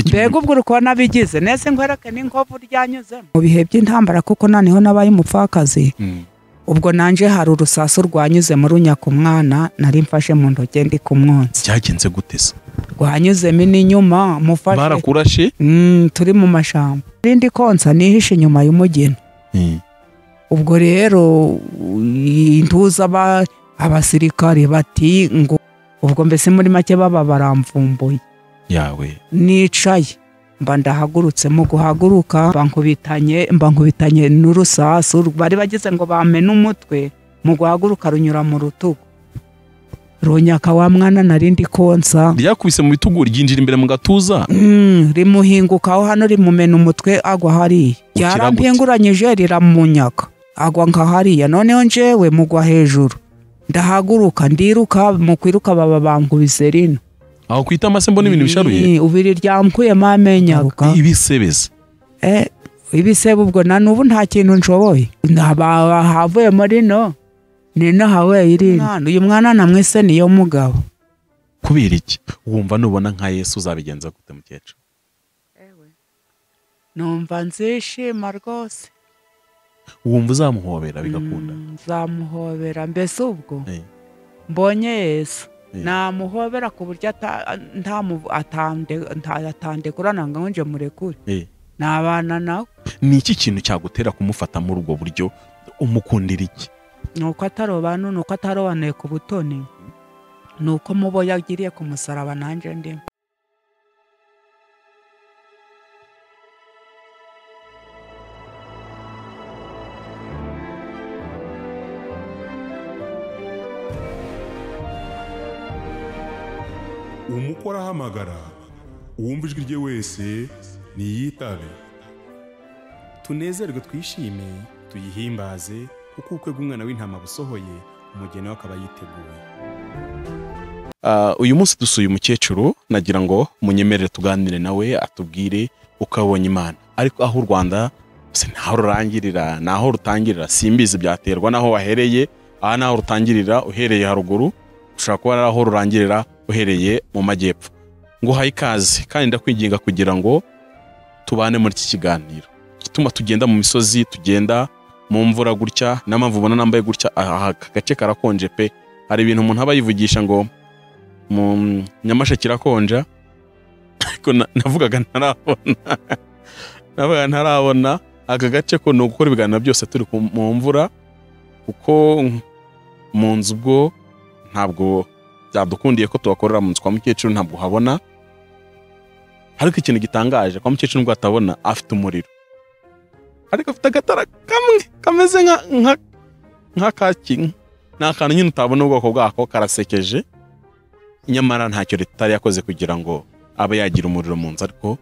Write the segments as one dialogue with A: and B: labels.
A: Mbega ubwo uri kubona bigize nese nkwereke n'inkovu ryanyuzemo mu bihe by'intambara, kuko noneho nabaye umupfakazi. Ubwo nanje hari urusasu rwanyuzemo runyaka umwana nari mfashe mu ntoki ndi kumwonsa.
B: Cyagenze gute se?
A: Rwanyuzemo n'inyuma mufashe.
B: Barakurashe?
A: Turi mu mashamba. Ndi konsa nihishe inyuma y'umugina. Ubwo rero intuza abasirikare bati ngo ubwo mbese muri make baba baramvumbuye.
B: Yawe
A: nicaye mba ndahagurutse, mu guhaguruka mba nkubitanye n'urusasu bari bagize ngo bamene umutwe, mu guhaguruka runyura mu rutugu runyaka wa mwana nari ndi konsa.
B: Ryakubise mu bitugu ryinjira imbere mu gatuza,
A: rimuhingukaho hano rimumena umutwe agwa hariya. Ryarampinguranyije riramunyaka agwa nka hariya. Noneho njewe mugwa hejuru ndahaguruka ndiruka, mu kwiruka baba bankubise rino
B: aho kwita amase mbona ibintu bisharuye.
A: Ubiri ryamkuyemo amenyaga
B: ibisebeza.
A: Ibisebe ubwo na nubu nta kintu nshoboye. Havuye muri no ni no hawe iri. Uyu mwana namwise niyo mugabo.
B: Kubera iki wumva nubona nka Yesu uzabigenza gute mukecuru?
A: Numva nzishima rwose.
B: Wumva uzamuhobera bigakunda?
A: Nzamuhobera mbese ubwo mbonye Yesu namuhobera ku buryo atandegurana ngo nje murekure. Nabana nawe.
B: Ni iki kintu cyagutera kumufata muri ubwo buryo? Umukundira iki?
A: Nuko atarobanu, nuko atarobanuye ku butoni, nuko mubo yagiriye ku musaraba nanje ndimo.
C: Umukora ahamagara, uwumva ijwi rye wese niyitabe.
D: Tunezerwe twishime tuyihimbaze, kuko ubukwe bw'umwana w'intama busohoye, umugeni we akaba yiteguye.
B: Uyu munsi dusuye umukecuru, nagira ngo munyemerere tuganire nawe atubwire uko abonye Imana. Ariko aho u Rwanda se naho rurangirira naho rutangirira simbizi, byaterwa naho wahereye. Aha naho rutangirira uhereye haruguru, ushobora kuba aho rurangirira uhereye mu majyepfo. Nguhaye ikaze kandi ndakwinginga kugira ngo tubane muri iki kiganiro gituma tugenda mu misozi, tugenda mu mvura gutya, n'ampamvu ubona nambaye gutya. Aha gace karakonje pe. Hari ibintu umuntu aba yivugisha ngo mu Nyamasheke kirakonja, ariko navugaga ntarabona aka gace ko ni ugukora ibiganiro byose turi mu mvura, kuko mu nzu ubwo ntabwo byadukundiye ko tubakorera mu nzu kwa mukecuru, ntabwo uhabona. Ariko ikintu gitangaje kwa mukecuru ngo atabona, afite umuriro, ariko afite agatara kamwe kameze nk'akaki, ni akantu nyine utabona ubwoko bwako, karasekeje. Nyamara ntacyo leta itari yakoze kugira ngo abe yagira umuriro mu nzu, ariko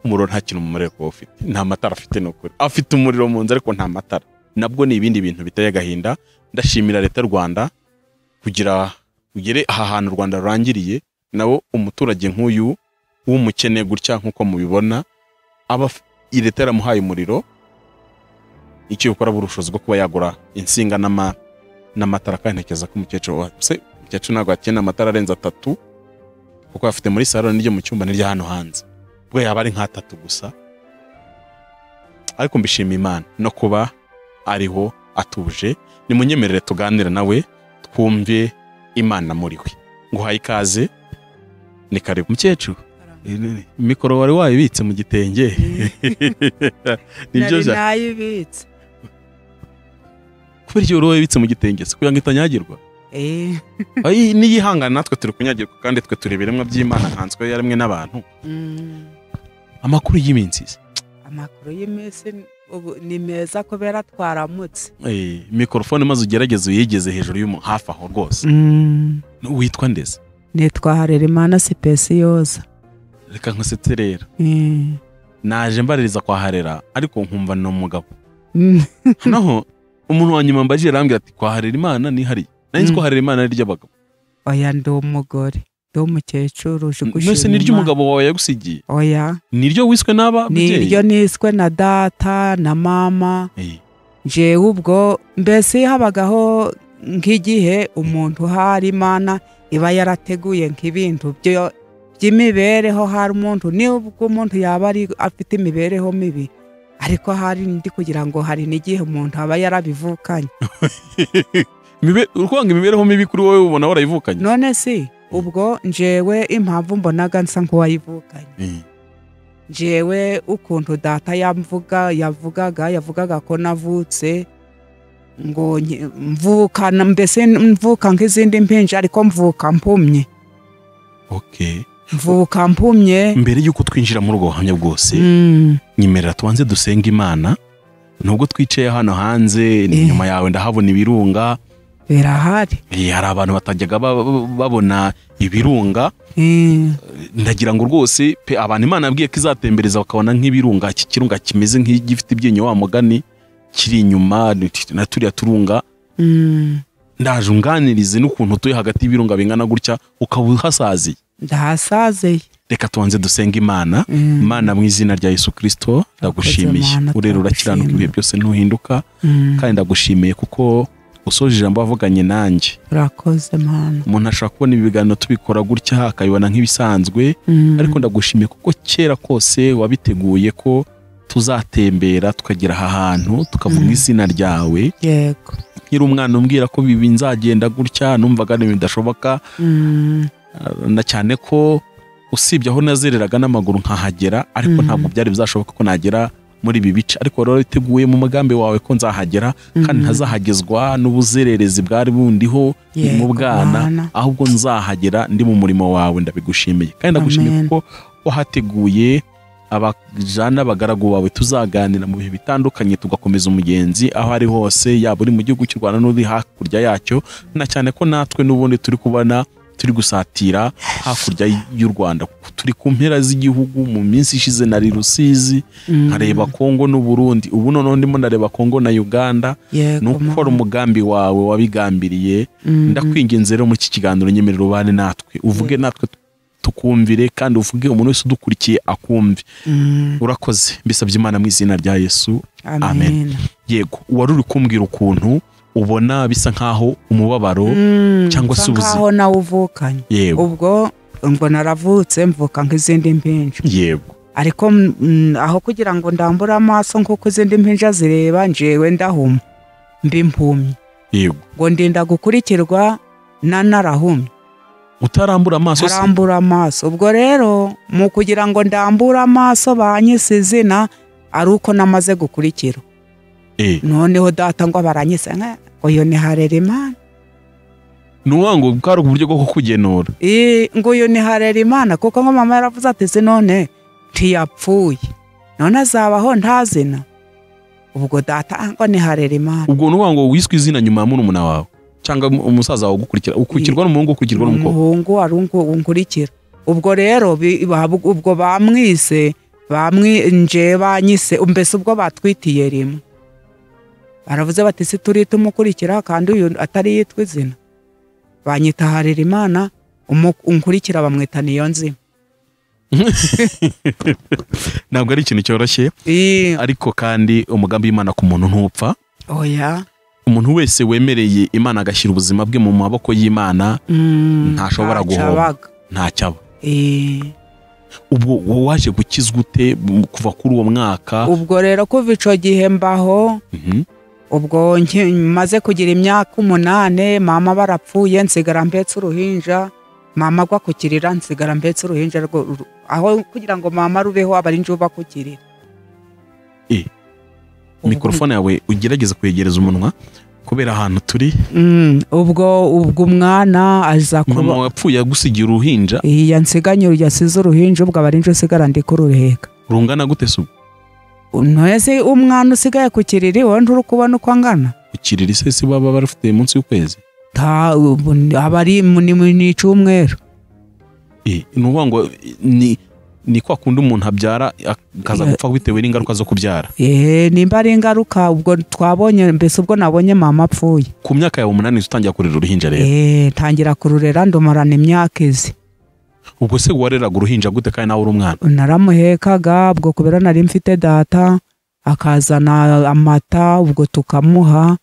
B: umuriro nta kintu umumariye kuba ufite, nta matara afite. Ni ukuri afite umuriro mu nzu ariko nta matara. Nabwo ni ibindi bintu biteye agahinda. Ndashimira leta y'u Rwanda kugira ugere aha hantu u Rwanda rurangiriye, nabo umuturage nk'uyu w'umukene gutya nk'uko mubibona, aba leta yaramuhaye umuriro, icyo gukora ubushobozi bwo kuba yagura insinga n'amatara. Kandi ntekereza ko umukecuru se ntabwo akeneye amatara arenze 3, kuko afite muri salo n'iryo mu cyumba n'iryo hano hanze, ubwo yaba ari nka3 gusa. Ariko mbishima Imana no kuba ariho atuje. Nimunyemerere tuganire nawe twumve Imana muri we. Nguhaye ikaze, ni karibu mukecuru. Mikoro wari wayibitse mu gitenge?
A: Nibyo nayibitse.
B: Kubera iki wari wayibitse mu gitenge se? Kugira ngo itanyagirwa? Ayi niyihangana, natwe turi kunyagirwa kandi twe turi ibiremwa by'Imana nkanswe yaremwe n'abantu. Amakuru y'iminsi se?
A: Amakuru y'iminsi ubu ni meza kubera twaramutse.
B: Mikrofone maze ugerageze uyigeze hejuru y'umu hafi aho rwose. Witwa ndeze?
A: Nitwa Harerimana Sipesiyoza.
B: Reka nkusetse rero. Naje mbaririza kwa Harera ariko nkumva ni umugabo. Naho umuntu wa nyuma mbajije arambwira ati kwa Harerimana ni hari. Nari nzi ko Harerimana ari ry'abagabo.
A: Oya ndi umugore. Ndi umukecuru uje gushima.
B: None niryo umugabo wawe yagusigiye?
A: Oya.
B: Niryo wiswe n'aba
A: mubyeyi? Niryo niswe na data na mama. Njewe ubwo mbese habagaho nk'igihe umuntu hari Imana iba yarateguye nk'ibintu byo By'imibereho hari umuntu, nubwo umuntu yaba ari afite imibereho mibi, ariko hari ndi kugira ngo hari n'igihe umuntu aba yarabivukanye.
B: Urwanga imibereho mibi kuri wowe ubona warayivukanye?
A: None si ubwo njewe impamvu mbonaga nsa nk'uwayivukanye, njewe ukuntu data yavugaga ko navutse ngo mvuka mbese mvuka nk'izindi mpinja, ariko mvuka mpumye.
B: Okay.
A: Mvuka mpumye.
B: Mbere yuko twinjira muri ubwo buhamya bwose, nyemerera tubanze dusenga Imana. Nubwo twicaye hano hanze, inyuma yawe ndahabona ibirunga.
A: Birahari.
B: Hari abantu batajyaga babona ibirunga. Ndagira ngo rwose pe abantu Imana yabwiye ko izatembereza bakabona nk'ibirunga, iki kirunga kimeze nk'igifite ibyinyo wa mugani kiri inyuma na turiya turunga. Ndaje unganirize n'ukuntu utuye hagati y'ibirunga bingana gutya ukaba uhasaziye.
A: Ndahasaziye.
B: Reka tubanze dusenga Imana. Imana mu izina rya Yesu Kristo ndagushimiye, urera urakiranuka ibihe byose ntuhinduka, kandi ndagushimiye kuko usoje ijambo wavuganye nanjye.
A: Urakoze Mana.
B: Umuntu ashobora kubona ibi biganiro tubikora gutya akabibona nk'ibisanzwe, ariko ndagushimiye kuko kera kose wabiteguye ko tuzatembera tukagera aha hantu tukavuga izina ryawe.
A: Yego.
B: Nkiri umwana umbwira ko bibi nzagenda gutya, numvaga ibintu bidashoboka, na cyane ko usibye aho nazereraga n'amaguru nkahagera, ariko ntabwo byari bizashoboka ko nagera muri ibi bice, ariko wari wariteguye mu mugambi wawe ko nzahagera, kandi ntazahagezwa n'ubuzererezi bwari bundiho mu bwana, ahubwo nzahagera ndi mu murimo wawe. Ndabigushimiye kandi ndagushimiye kuko wahateguye abajana abagaragu bawe tuzaganira mu bihe bitandukanye, tugakomeza umugenzi aho ari hose, yaba uri mu gihugu cy'u Rwanda n'uri hakurya yacyo, na cyane ko natwe n'ubundi turi kubona turi gusatira hakurya y'u Rwanda, turi ku mpera z'igihugu. Mu minsi ishize nari Rusizi nkareba Kongo n'u Burundi, ubu noneho ndimo ndareba Kongo na Uganda. Nuko umugambi wawe wabigambiriye. Ndakwinginze rero muri iki kiganiro nyemerera ubane natwe, uvuge natwe tukumvire, kandi uvuge umuntu wese udukurikiye akumve. Urakoze, mbisabye Imana mu izina rya Yesu, amen. Yego, wari uri kumbwira ukuntu ubona bisa nkaho umubabaro cyangwa se ubuzima
A: nkaho nawe uvukanye. Ubwo ngo naravutse mvuka nk'izindi mpinja.
B: Yego.
A: Ariko aho kugira ngo ndambure amaso nkuko izindi mpinja zireba, njewe ndahuma mbimpumye.
B: Yego.
A: Ngo ndinda gukurikirwa na narahumye.
B: Utarambura amaso se?
A: Arambura amaso. Ubwo rero mu kugira ngo ndambure amaso banyise izina ari uko namaze gukurikira. Noneho data ngo baranyise nka uyu ni Harerimana.
B: Nuwango bwari uburyo bwo kukugenura.
A: Ngo uyu ni Harerimana kuko ngo mama yaravuze ati se none ntiyapfuye, none azabaho ntazina. Ubwo data ngo ni Harerimana.
B: Ubwo nuwango wiswe izina nyuma ya murumuna wawe cyangwa umusaza wawe ugukurikira, ukurikirwa n'umuhungu ukurikirwa n'umukobwa?
A: Umuhungu arungu unkurikira. Ubwo rero ubwo bamwise bamwe banyise mbese ubwo batwitiye rimwe. Baravuze bati si turi tumukurikira kandi uyu atari yitwa izina. Banyita Harerimana, unkurikira bamwita Niyonzima.
B: Ntabwo ari ikintu cyoroshye, ariko kandi umugambi w'Imana ku muntu ntupfa.
A: Oya.
B: Umuntu wese wemereye Imana agashyira ubuzima bwe mu maboko y'Imana ntashobora guhomba, ntacyaba. Ubwo waje gukizwa ute kuva kuri uwo mwaka?
A: Ubwo rero kuva ico gihe mbaho, ubwo maze kugira imyaka 8, mama barapfuye nsigara mpetse uruhinja, mama agwa kukirira nsigara mpetse uruhinja, aho kugira ngo mama rubeho abari njuba kukirira.
B: Mikrofone yawe ugerageza kuyegereza umunwa kubera ahantu turi.
A: Ubwo umwana aza kuba
B: mama wapfuye agusigira uruhinja.
A: Yansiganye yasize uruhinja, ubwo abari njo sigara ndi kuruheka.
B: Rungana gute se?
A: Ntese umwana usigaye ku kiriri wowe nturi kubona uko angana?
B: Ku kiriri se si baba barafite munsi y'ukwezi?
A: Ta abari ni cyumweru.
B: Nuvuga ngo ni kwa kundi umuntu abyara akaza gupfa bitewe n'ingaruka zo kubyara.
A: Nimba ari ingaruka ubwo twabonye mbese ubwo nabonye mama apfuye.
B: Ku myaka yawe 8 utangira kurera uruhinja rero?
A: Ntangira kururera ndomarana imyaka izi.
B: Ubwo se wareraga uruhinja gute kandi nawe uri umwana?
A: Naramuhekaga, ubwo kubera nari mfite data akazana amata ubwo tukamuha,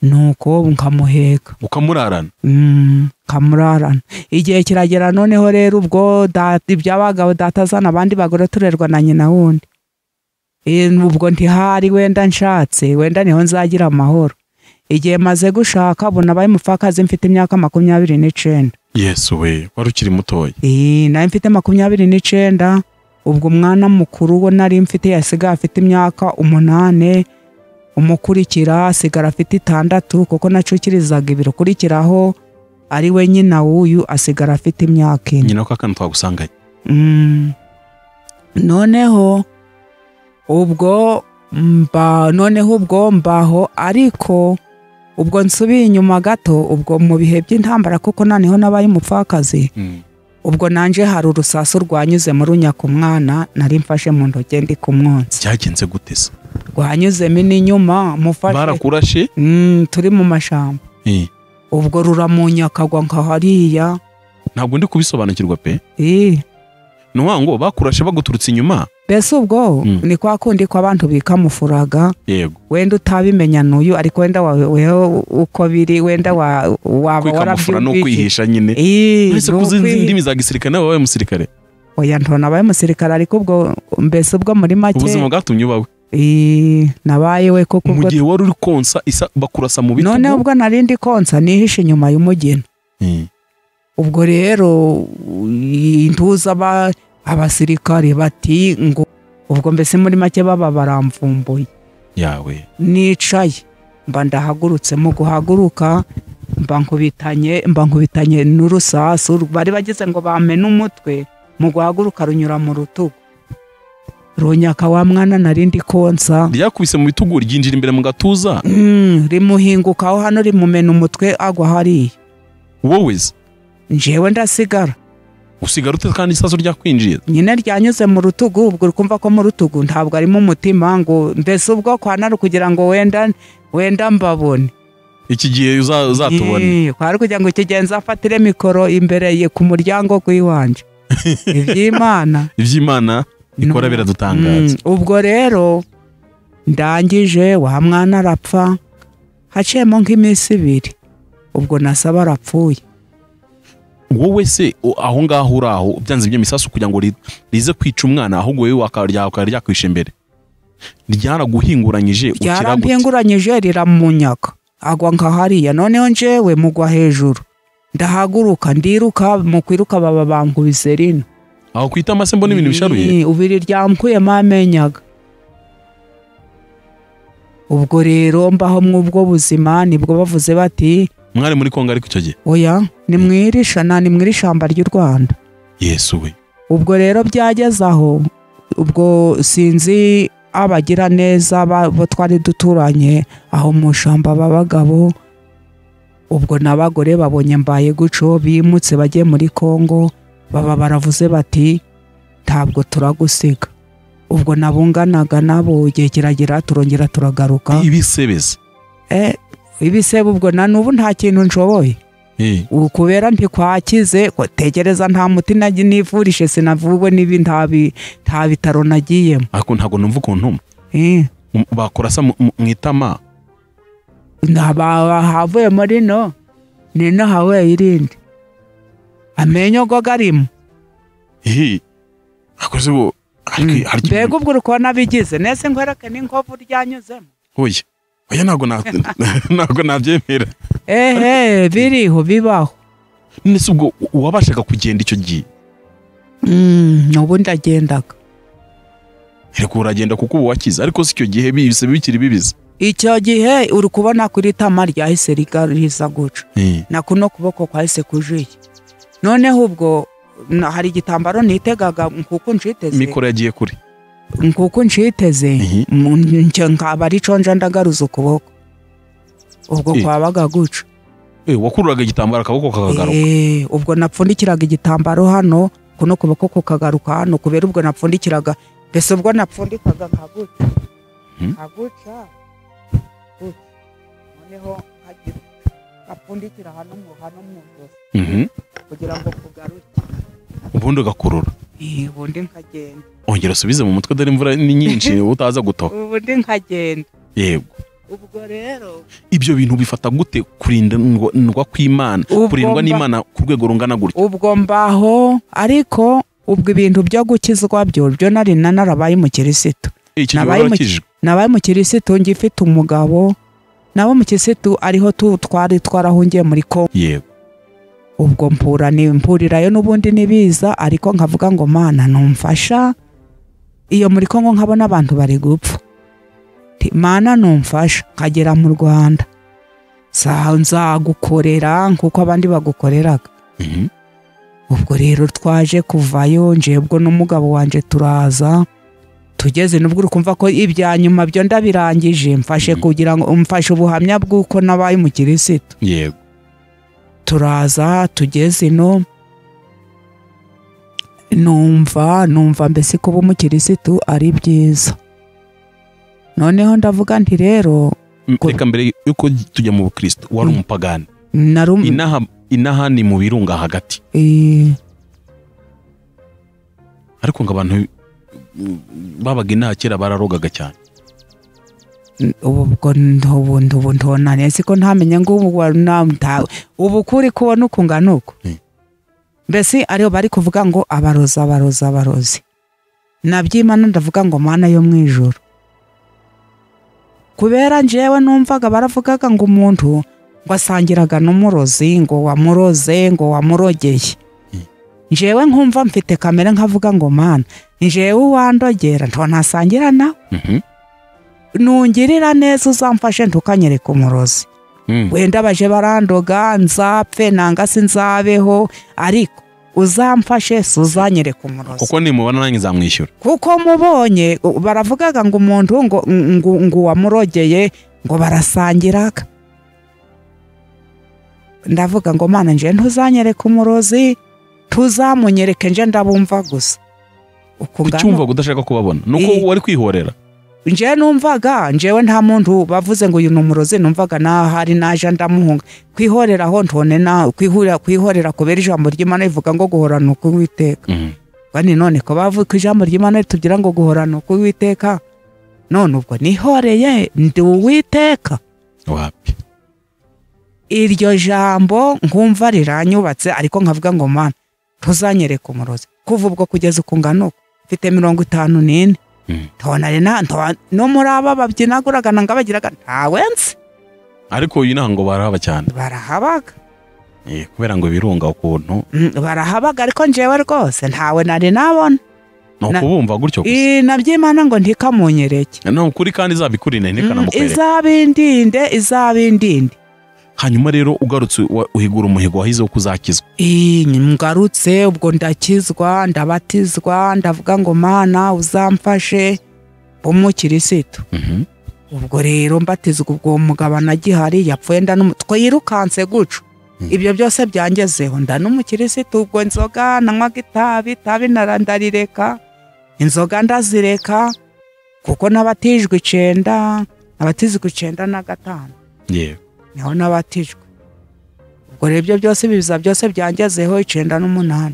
A: Nuko nkamuheka.
B: Ukamurarana?
A: Nkamurarana. Igihe kiragera noneho rero ubwo iby'abagabo data azana abandi bagore turerwa na nyina wundi. Ubwo ntihari wenda nshatse, wenda niho nzagira amahoro. Igihe maze gushaka ubu nabaye umupfakazi mfite imyaka 29.
B: Yesu we, wari ukiri mutoya.
A: Nari mfite 29, ubwo umwana mukuru we nari mfite yasigaye afite imyaka 8, umukurikira asigara afite 6 kuko nacukirizaga ibiro kurikiraho ari we nyina w'uyu asigara afite imyaka 4.
B: Nyina ko akantu twagusanganye.
A: Noneho ubwo ubwo mbaho, ariko ubwo nsubiye inyuma gato, ubwo mu bihe by'intambara kuko noneho nabaye umupfakazi. Ubwo nanje hari urusasu rwanyuze mu runyaka umwana nari mfashe mu ntoki ndi kumwonsa.
B: Cyagenze gute se?
A: Rwanyuzemo n'inyuma mufashe.
B: Barakurashe?
A: Turi mu mashamba. Ubwo ruramunyakagwa nka hariya.
B: Ntabwo ndi kubisobanukirwa pe. Nuwa ngo bakurashe baguturutse inyuma.
A: Mbese ubwo ni kwa kundi ko abantu bikamufuraga.
B: Yego.
A: Wenda utabimenya n'uyu ariko wenda wewe uko biri wenda waba
B: warabyumvise. No kwihisha nyine. Mbese kuzinzi indimi za gisirikare nawe wabaye umusirikare?
A: Oya ntona umusirikare, ariko ubwo mbese ubwo muri make
B: ubuzima bwatumye ubawe.
A: Nabaye we koko
B: mu gihe wari uri konsa isa bakurasa mu bitugu.
A: None ubwo nari ndi konsa nihishe inyuma y'umugeni. Ubwo rero intuza abasirikare bati ngo ubwo mbese muri make baba baramvumbuye.
B: Yawe.
A: Nicaye mba ndahagurutse, mu guhaguruka mba nkubitanye n'urusasu bari bagize ngo bamene umutwe, mu guhaguruka runyura mu rutugu. Runyaka wa mwana nari ndi konsa.
B: Ryakubise mu bitugu ryinjira imbere mu gatuza.
A: Rimuhingukaho hano rimumena umutwe agwa hariya.
B: Wowe se?
A: Njewe ndasigara.
B: Usigara ute kandi isasu ryakwinjiye?
A: Nyine ryanyuze mu rutugu, ubwo ukumva ko mu rutugu ntabwo arimo umutima, ngo mbese ubwo kwanari kugira ngo wenda mbabone.
B: Iki gihe uzatubone.
A: Kwari kugira ngo ikigenza afatire mikoro imbere ye ku muryango gw'iwanje. Iby'Imana.
B: Iby'Imana ikora biradutangaza.
A: Ubwo rero ndangije wa mwana arapfa, haciyemo nk'iminsi 2 ubwo nasaba arapfuye.
B: Wowe se aho ngaho uri aho byanze by'imisasu kugira ngo rize kwica umwana, ahubwo wewe wakarya imbere. Ryaraguhinguranyije ukira gute?
A: Ryarampinguranyije riramunyaka agwa nka hariya. Noneho njewe mugwa hejuru ndahaguruka ndiruka, mu kwiruka baba bankubise rino.
B: Aho kwita amase mbona ibintu bisharuye.
A: Ubiri ryamkuye mamenyaga. Ubwo rero mbaho mwubwo buzima, nibwo bavuze bati
B: mwari muri Kongo ariko icyo gihe?
A: Oya, ni mwirishana, ni mwirishamba ry'u Rwanda.
B: Yesu we.
A: Ubwo rero byageze aho, ubwo sinzi abagira neza bo twari duturanye aho mu shamba babagabo, ubwo nabagore babonye mbaye guco bimutse bagiye muri Kongo, baba baravuze bati ntabwo turagusiga. Ubwo nabunganaga nabo igihe kiragera turongera turagaruka.
B: Ibisebeze.
A: Ibisebe ubwo na nubu nta kintu nshoboye. Ukubera ntikwakize tegereza nta muti nivurishe sinavugwe nibi nta bitaro nagiyemo.
B: Ariko ntago numva ukuntu bakurasa mu itama.
A: Havuye muri no ni no hawe irindi. Amenyo go garimo.
B: Akoze bo
A: mbega ubwo uko nabigize nese nkwereke n'inkovu ryanyuzemo.
B: Oya. Oya ntago ntago nabyemera.
A: Biriho bibaho.
B: Nese ubwo wabashaga kugenda icyo gihe?
A: Ubu ndagendaga.
B: Ariko uragenda kuko ubu wakize, ariko si icyo gihe bibise bikiri bibize.
A: Icyo gihe uri kubona kuri tama ryahise riza guca. Na kuno kuboko kwahise kujuye. Noneho ubwo hari igitambaro nitegaga nkuko nshiteze.
B: Mikoro yagiye kure.
A: Nkuko nshiteze nkaba ari conja ndagaruza ukuboko. Ubwo kwabaga guca.
B: Wakururaga igitambaro akaboko kakagaruka.
A: Ubwo napfundikiraga igitambaro hano kuno kuboko kukagaruka hano, kubera ubwo napfundikiraga mbese ubwo napfundikaga nkaguca. Nkaguca. Noneho apfundikira hano mu josi. Kugira ngo kugaruke.
B: Ubundi ugakurura.
A: Ubundi nkagenda.
B: Ongera usubize mu mutwe dore imvura ni nyinshi utaza gutoka.
A: Ubundi nkagenda.
B: Yego.
A: Ubwo rero
B: Ibyo bintu bifata gute kurindwa kw'Imana, kurindwa n'Imana ku rwego rungana gutyo?
A: Ubwo mbaho, ariko ubwo ibintu byo gukizwa byo nari narabaye umukirisitu. Nabaye umukirisitu ngifite umugabo, nabo umukirisitu ariho twari twarahungiye muri Kongo.
B: Yego.
A: Ubwo mpurirayo n'ubundi nibiza, ariko nkavuga ngo Mana numfasha. Iyo muri Kongo nkabona abantu bari gupfa, Mana numfasha nkagera mu Rwanda, nzagukorera nkuko abandi bagukoreraga. Ubwo rero twaje kuvayo, njebwo n'umugabo wanje turaza, tugeze nubwo urukumva ko ibya nyuma byo ndabirangije, mfashe kugira ngo umfashe ubuhamya bw'uko nabaye umukirisitu.
B: Yego.
A: Turaza tugeze ino, numva mbese kuba umukirisitu ari byiza. Noneho ndavuga nti rero
B: reka mbere yuko tujya mu bukristo, wari umupagani. Inaha ni mu birunga hagati. Ariko ngo abantu babaga inaha kera bararogaga cyane.
A: Ubwo ntona siko ntamenye ngo ubu kuri kubona ukungana uko. Mbese ariyo bari kuvuga ngo abarozi abarozi abarozi. Nabyimana ndavuga ngo Mana yo mu ijuru. Kubera njewe numvaga baravugaga ngo umuntu ngo asangiraga n'umurozi, ngo wamuroze, ngo wamurogeye. Njewe nkumva mfite kamere nkavuga ngo Mana, njewe wandogera ntasangira nawe. Nungirira neza uzamfashe ntukanyereka umurozi. Wenda baje barandoga nzapfe nanga sinzabeho, ariko uzamfashe suzanyereka umurozi.
B: Kuko nimubona nanjye nzamwishyura.
A: Kuko mubonye baravugaga ngo umuntu ngo wamurogeye ngo barasangiraga. Ndavuga ngo Mana nje ntuzanyereka umurozi, tuzamunyereke nje ndabumva gusa.
B: Ucyumva udashaka kubabona nuko wari kwihorera.
A: Nje numvaga njewe nta muntu bavuze ngo uyu ni umurozi, numvaga nahari naje ndamuhunga. Kwihorera aho ntone na kwihorera kubera ijambo ry'Imana ivuga ngo guhorana uwiteka. Kandi none ko bavuga ijambo ry'Imana tugira ngo guhorana uwiteka, none ubwo nihoreye ndi uwiteka.
B: Wapi?
A: Iryo jambo nkumva riranyubatse, ariko nkavuga ngo Mana tuzanyereka umurozi. Kuva ubwo kugeza ukungana mfite 54. No muri aba babyinaguraga nangabagiraga ntawe nzi.
B: Ariko uyu ntango barahaba cyane.
A: Barahabaga.
B: Kubera ngo birunga ukuntu.
A: Barahabaga ariko njewe rwose ntawe nari nabona.
B: No kubumva gutyo gusa.
A: Nabyimana ngo ntikamunyereke.
B: No kuri kandi izabikurinde ntikanamukwereke.
A: Izabindinde, izabindinde.
B: Hanyuma rero ugarutse uhigura umuhigo wahize wo kuzakizwa.
A: Ngarutse ubwo ndakizwa, ndabatizwa, ndavuga ngo Mana uzamfashe umukirisitu. Ubwo rero mbatizwa, ubwo mugabana gihari yapfuye twirukanse guco. Ibyo byose byangezeho ndanumukirisitu. Ubwo inzoga nanywaga itabi narandarireka, inzoga ndazireka kuko nabatijwe 9, nabatizwe 95.
B: Yego.
A: Niho nabatijwe. Ubwo rero ibyo byose biza byose byangezeho 98.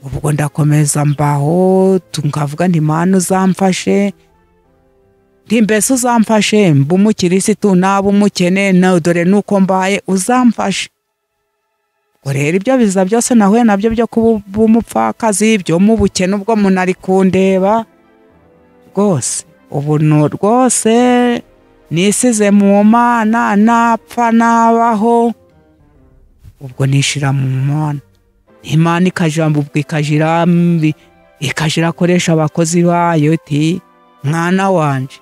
A: Ubwo ndakomeza mbaho, nkavuga nti Mana uzamfashe, nti mbese uzamfashe mbe umukirisitu naba umukene, na dore nuko mbaye uzamfashe. Ubwo rero ibyo biza byose nahuye nabyo byo kuba umupfakazi, byo mu bukene ubwo umuntu ari kundeba rwose, ubu rwose nisize mu Mana, napfa nabaho. Ubwo nishira mu Mana, Imana ikajamba ubwo ikajira akoresha abakozi bayo iti mwana wanje.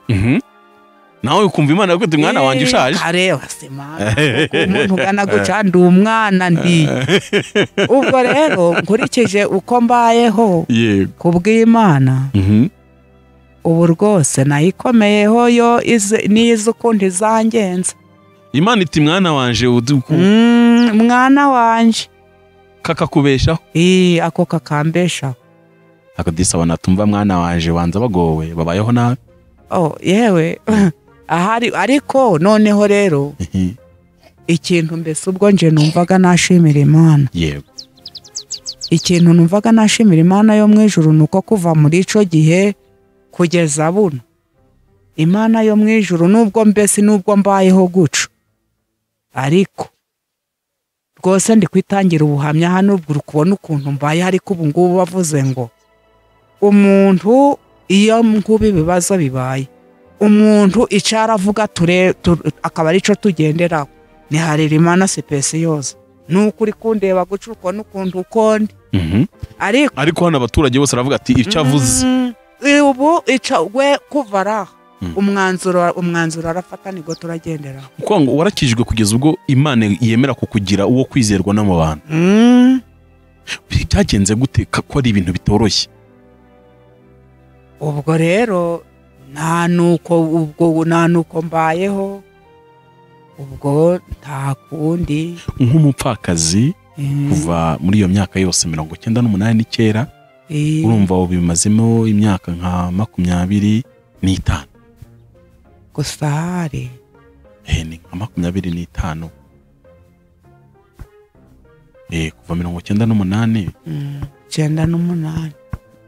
B: Nawe ukumva Imana yakwita mwana wanje ushaje.
A: Kareba se Mana, umuntu ugana guca ndi umwana ndi. Ubwo rero nkurikije uko mbayeho kubw'Imana, ubu rwose nayikomeyeho yo nizo ukundi izangenza.
B: Imana iti mwana wanje
A: mwana wanje
B: kakakubeshaho.
A: Ako kakambeshaho.
B: Akadisa banatumva mwana wanje wanza bagowe babayeho nabi.
A: Yewe ahari. Ariko noneho rero ikintu mbese ubwo nje numvaga nashimira Imana.
B: Yego.
A: Ikintu numvaga nashimira Imana yo mu ijuru nuko kuva muri ico gihe kugeza buno Imana yo mu ijuru nubwo mbese nubwo mbayeho guca, ariko rwose ndi kwitangira ubuhamya hano, ubwo uri kubona ukuntu mbaye. Ariko ubu ngubu bavuze ngo umuntu iyo nkuba ibibazo bibaye, umuntu icyo aravuga akaba arico tugenderaho, ni Harerimana Sipesiyoza. Nuko uri kundeba guca ukubona ukuntu ukondi.
B: Ariko hano abaturage bose baravuga ati icyo avuze
A: ubu we kuva araha umwanzuro arafata nibwo turagenderaho.
B: Kuko ngo warakijwe kugeza ubwo Imana yemera kukugira uwo kwizerwa no mu bantu. Byagenze gute ko ari ibintu bitoroshye?
A: Ubwo rero nta nuko mbayeho, ubwo nta kundi.
B: Nk'umupfakazi kuva muri iyo myaka yose 98 n'icyera, urumva ubimazemo imyaka nka 25
A: gusa. Hari
B: ni nka 25 kuva 98
A: 98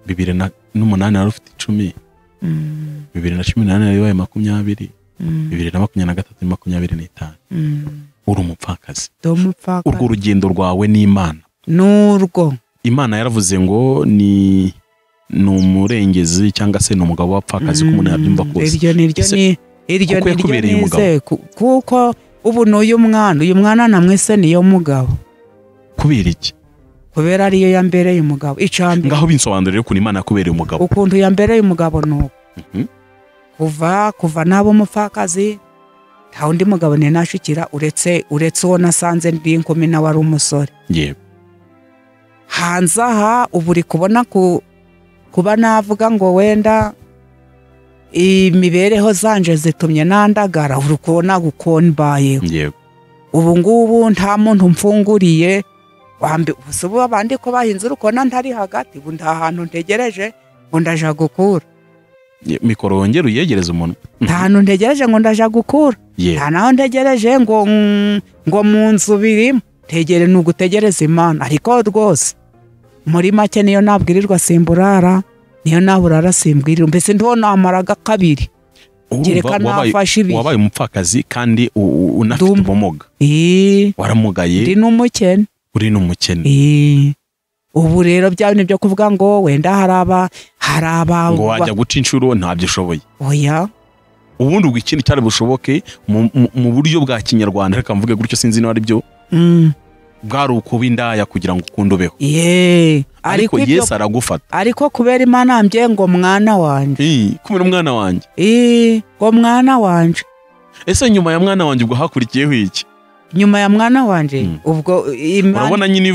B: 2008 wari ufite 10, 2018 yari wabaye 20, 2023 25. Uri umupfakazi. Urwo rugendo rwawe n'Imana,
A: n'urwo
B: Imana yaravuze ngo ni umurengezi cyangwa se ni umugabo w'abapfakazi, ko umuntu yabyumva kose.
A: Iryo niryo nize, kuko ubu n'uyu mwana, uyu mwana namwese niyo mugabo.
B: Kubera iki?
A: Kubera ariyo yambereye umugabo. Icambere
B: ngaho binsobanurire ukuntu Imana yakubereye umugabo.
A: Ukuntu yambereye umugabo nuko kuva nabo umupfakazi nta undi mugabo ninashikira uretse uwo nasanze ndi inkumi nawe ari umusore.
B: Yego.
A: Hanze aha ubu uri kubona kuba navuga ngo wenda imibereho zanje zitumye nandagara, uri kubona uko mbayeho.
B: Yego.
A: Ubu ngubu nta muntu mfunguriye, ubu abandi ko bahinze urukona ntari hagati, ubu nta hantu ntegereje ngo ndaja gukura.
B: Mikoro wongera uyegereza umuntu.
A: Nta hantu ntegereje ngo ndaja gukura, nta naho ntegereje ngo mu nzu birimo. Tegere ni ugutegereza Imana. Ariko rwose muri make niyo nabwirirwa simburara, niyo naburara simbwirirwa, mbese ndiho namaraga kabiri. Kereka nafashe ibi.
B: Wabaye umupfakazi kandi unafite ubumuga. Waramugaye.
A: Ndi n'umukene.
B: Uri n'umukene.
A: Ubu rero bya bintu byo kuvuga ngo wenda haraba
B: ngo wajya guca inshuro ntabyo ushoboye.
A: Oya.
B: Ubundi ubwo ikindi cyari bushoboke mu buryo bwa Kinyarwanda, reka mvuge gutyo sinzi niba ari byo, bwari ukuba indaya kugira ngo ukunde ubeho. Ariko Yesu aragufata.
A: Ariko kubera Imana ambye ngo mwana wanje.
B: Kubera umwana wanje.
A: Ngo mwana wanje.
B: Ese nyuma ya mwana wanje ubwo hakurikiyeho iki?
A: Nyuma ya mwana wanje ubwo Imana
B: urabona nyine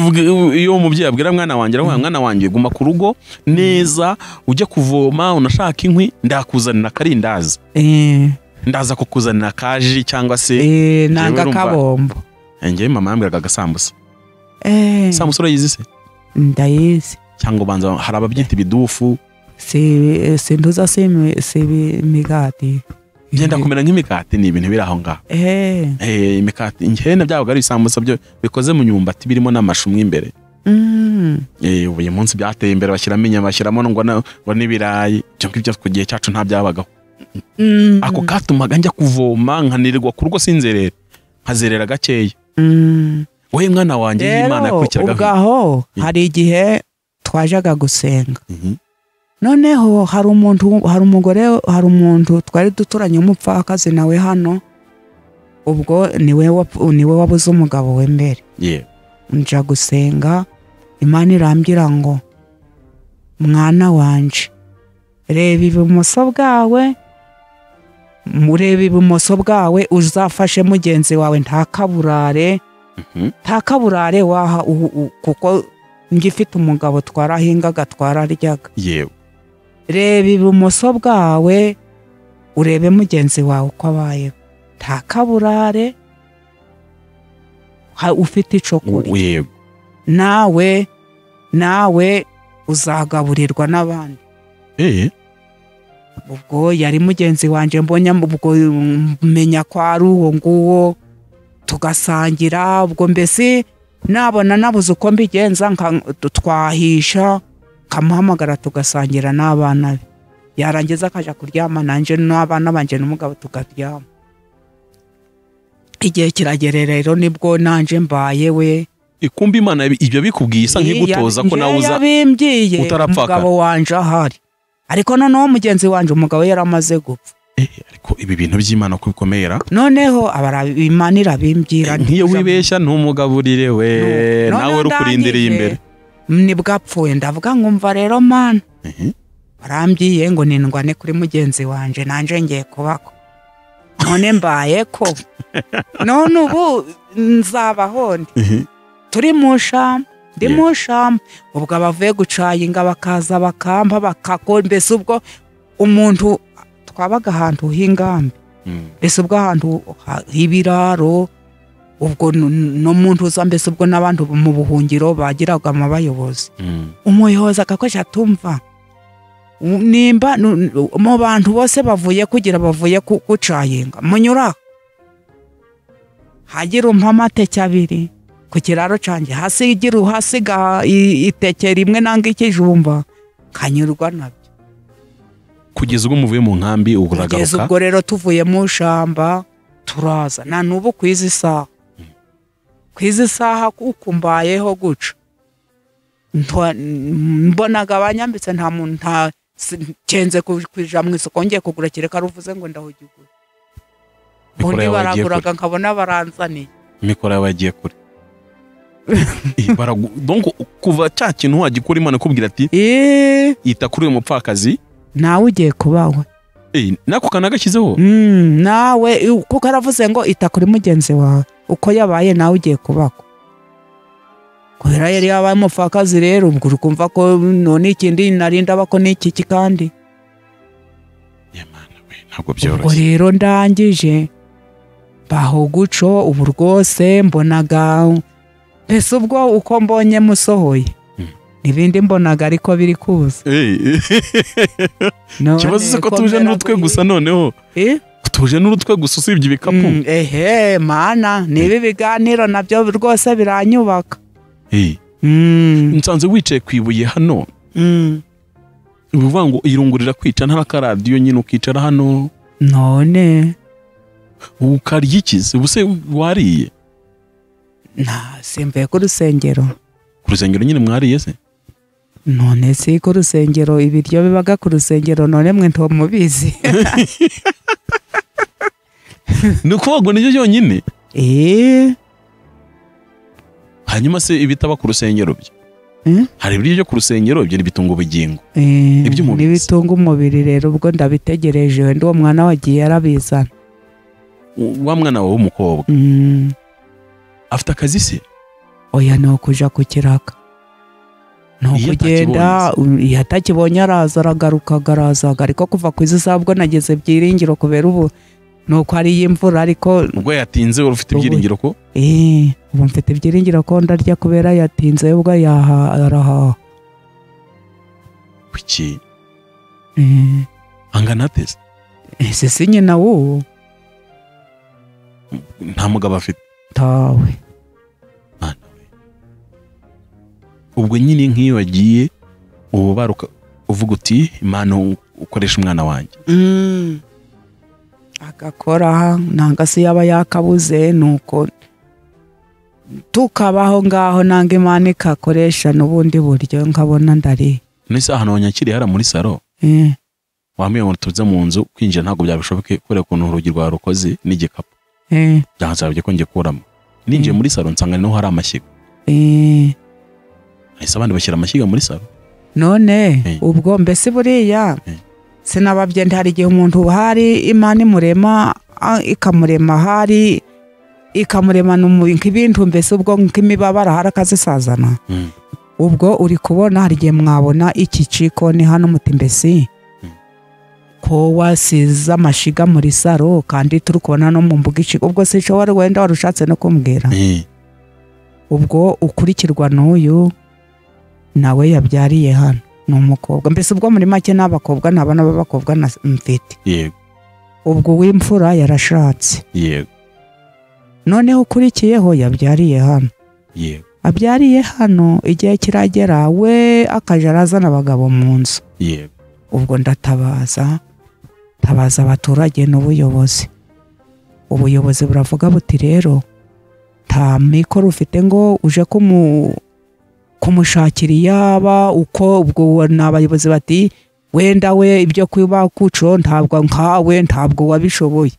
B: iyo umubyeyi abwira mwana wanje, aravuga mwana wanje guma ku rugo neza, ujye kuvoma unashaka inkwi, ndakuzanira karindazi. Ndaza kukuzanira kaji cyangwa se
A: nanga kabombo.
B: Njye mama yambwiraga agasambusa. Sambusa urayizi se?
A: Ndayizi.
B: Cyangwa banza hari ababyita ibidufu.
A: Sinduza si imigati.
B: Byenda kumera nk'imikati, ni ibintu biri aho ngaho. Imikati njye byabaga ari ibisambusa byo bikoze mu myumbati birimo n'amashu mo imbere. Uyu munsi byateye imbere, bashyiramo inyama, bashyiramo ngo n'ibirayi. Ibyo ngibyo ku gihe cyacu nta byabagaho. Ako katumaga njya kuvoma nkanirwa ku rugo sinzerera, nkazerera gakeya. Wowe mwana wanjye Imana yakurikiraga.
A: Ubwaho hari igihe twajaga gusenga. Noneho hari umuntu, hari umugore, hari umuntu twari duturanye umupfakazi nawe hano, ubwo niwe wabuze umugabo we mbere. Nja gusenga, Imana irambwira ngo mwana wanje reba ibumoso bwawe, murebe ibumoso bwawe uzafashe mugenzi wawe ntakaburare, ntakaburare waha kuko ngifite umugabo twarahingaga twararyaga.
B: Yewe.
A: Reba ibumoso bwawe urebe mugenzi wawe uko abayeho, ntakaburare ufite ico kurya.
B: Yego.
A: Nawe uzagaburirwa n'abandi. Ubwo yari mugenzi wanje, mbonye ubwo menya ko ari uwo nguwo, tugasangira. Ubwo mbese nabona nabuze uko mbigenza, twahisha kamuhamagara tugasangira n'abana be. Yarangiza akaja kuryama, nanje n'abana banje n'umugabo tukaryama. Igihe kiragera rero nibwo nanje mbaye we.
B: Ikumbi Imana ibyo bikubwiye isa nk'igutoza ko nawe uza
A: yabimbwiye
B: utarapfakara.
A: Umugabo wanje ahari, ariko noneho mugenzi wanje umugabo yaramaze gupfa.
B: Ariko ibi bintu by'Imana ko bikomera.
A: Noneho Imana irabimbwira,
B: nk'iyo wibeshya ntumugaburire we, nawe rukurindiriye imbere.
A: Nibwo apfuye ndavuga ngumva rero Mana, barambwiye ngo nindwane kuri mugenzi wanje, nanje ngiye kubako, none mbaye ko none ubu nzabaho ndi turi mu shamba, ndi mu shamba. Ubwo abavuye gucayinga bakaza bakampa bakako, mbese ubwo umuntu twabaga ahantu h'ingambi, mbese ubwo ahantu h'ibiraro, ubwo no muntu uza, mbese ubwo n'abantu mu buhungiro bagiraga amabayobozi. Umuyobozi agakoresha atumva nimba mu bantu bose bavuye kugira bavuye gucayinga munyura hagira umpa amateke abiri ku kiraro cyanjye, hasigira uhasiga iteke rimwe nanga ikijumba, kanyurwa nabyo.
B: Kugeza ubwo muvuye mu nkambi uragaruka?
A: Kugeza ubwo rero tuvuye mu shamba turaza, na nubu kwizi saha, kwizi saha kuko mbayeho guca mbonaga abanyambitse, nta muntu nta kenze kuja mu isoko ngiye kugura kereka ruvuze ngo ndahugigura. Ubundi baraguraga nkabona baranzaniye.
B: Mikoro yawe yagiye kure. Donc kuva cya kintu wagikora Imana ikubwira ati ita kuri uyu mupfakazi,
A: nawe ugiye kubawe.
B: Nako kana gashyizeho?
A: Nawe kuko aravuze ngo ita kuri mugenzi wawe uko yabaye, nawe ugiye kubako. Kubera yari yabaye umupfakazi rero, ubwo ukumva ko none ikindi narinda bako n'iki kandi.
B: Yamana we, ntabwo byoroshye.
A: Ubwo rero ndangije baho guco, ubu rwose mbonaga mbese ubwo uko mbonye musohoye nibindi mbonaga ariko biri kuza.
B: Ikibazo se ko tuje n'urutwe gusa noneho? Tuje n'urutwe gusa usibye ibikapu.
A: Ehe Mana, nibi biganiro nabyo rwose biranyubaka.
B: Nsanze wicaye ku ibuye hano. Uvuga ngo irungurira kwica nta karadiyo nyine, ukicara hano.
A: None
B: ukarya iki se? Ubuse wariye?
A: Na simvuye ku rusengero.
B: Ku rusengero nyine mwariye se?
A: None si ku rusengero, ibiryo bibaga ku rusengero, none mwe nto mubizi.
B: Ni ukuvuga ngo nibyo byonyine? Hanyuma se ibitaba ku rusengero byo? Hari ibiryo byo ku rusengero ibyo bitunga ubugingo.
A: N'ibitunga umubiri rero ubwo ndabitegereje, wenda uwo mwana wagiye arabizana.
B: Wa mwana wawe w'umukobwa afite akazi se?
A: Oya, ni ukuja ku kiraka, ni ukugenda. Iyo atakibonye araza aragaruka arazaga, ariko kuva ku izi saha ubwo nageze byiringiro kubera ubu nuko ari imvura, ariko
B: ubwo yatinze wari ufite ibyiringiro ko?
A: Ubu mfite ibyiringiro ko ndarya kubera yatinze, ubwo arahaha.
B: Kuki? Angana ate se?
A: Ese si nyina w'uwo?
B: Nta mugabo afite?
A: Tawe.
B: Ubwo nyine nk'iyo wagiye ubu baruka uvuga uti Imana ukoresha umwana wanjye.
A: Agakora nanga se yaba yakabuze, nuko tukabaho ngaho nanga Imana ikakoresha n'ubundi buryo nkabona ndari.
B: Nese ahantu wanyakiriye hara muri saro? Wambwiye ngo tuze mu nzu, kwinjira ntabwo byabishoboke kubera ukuntu urugi rwa rukoze n'igikapu. Byansabye ko ngiye kuramo. Ninjiye muri saro nsanga niho hari amashyiga. Ese abandi bashyira amashyiga muri saro?
A: None ubwo mbese buriya sinababye, hari igihe umuntu hari Imana imurema ikamurema, hari ikamurema nk'ibintu mbese ubwo nk'imibabaro hari akazisazana. Ubwo uri kubona hari igihe mwabona iki cikoni hano muti mbese ko wasize amashiga muri saro kandi turi kubona no mu mbuga iki, ubwo se cyo wari wenda warushatse no kumbwira. Ubwo ukurikirwa n'uyu nawe yabyariye hano ni umukobwa, mbese ubwo muri make n'abakobwa n'abana b'abakobwa mfite.
B: Yego.
A: Ubwo w'imfura yarashatse.
B: Yego.
A: Noneho ukurikiyeho yabyariye hano.
B: Yego.
A: Abyariye hano igihe kiragera we akaja arazana abagabo mu nzu.
B: Yego.
A: Ubwo ndatabaza tabaza abaturage n'ubuyobozi. Ubuyobozi buravuga buti rero nta mikoro ufite ngo uje kumushakira iyaba uko. Ubwo n'abayobozi bati wenda we ibyo kuba kuco ntabwo nkawe ntabwo wabishoboye.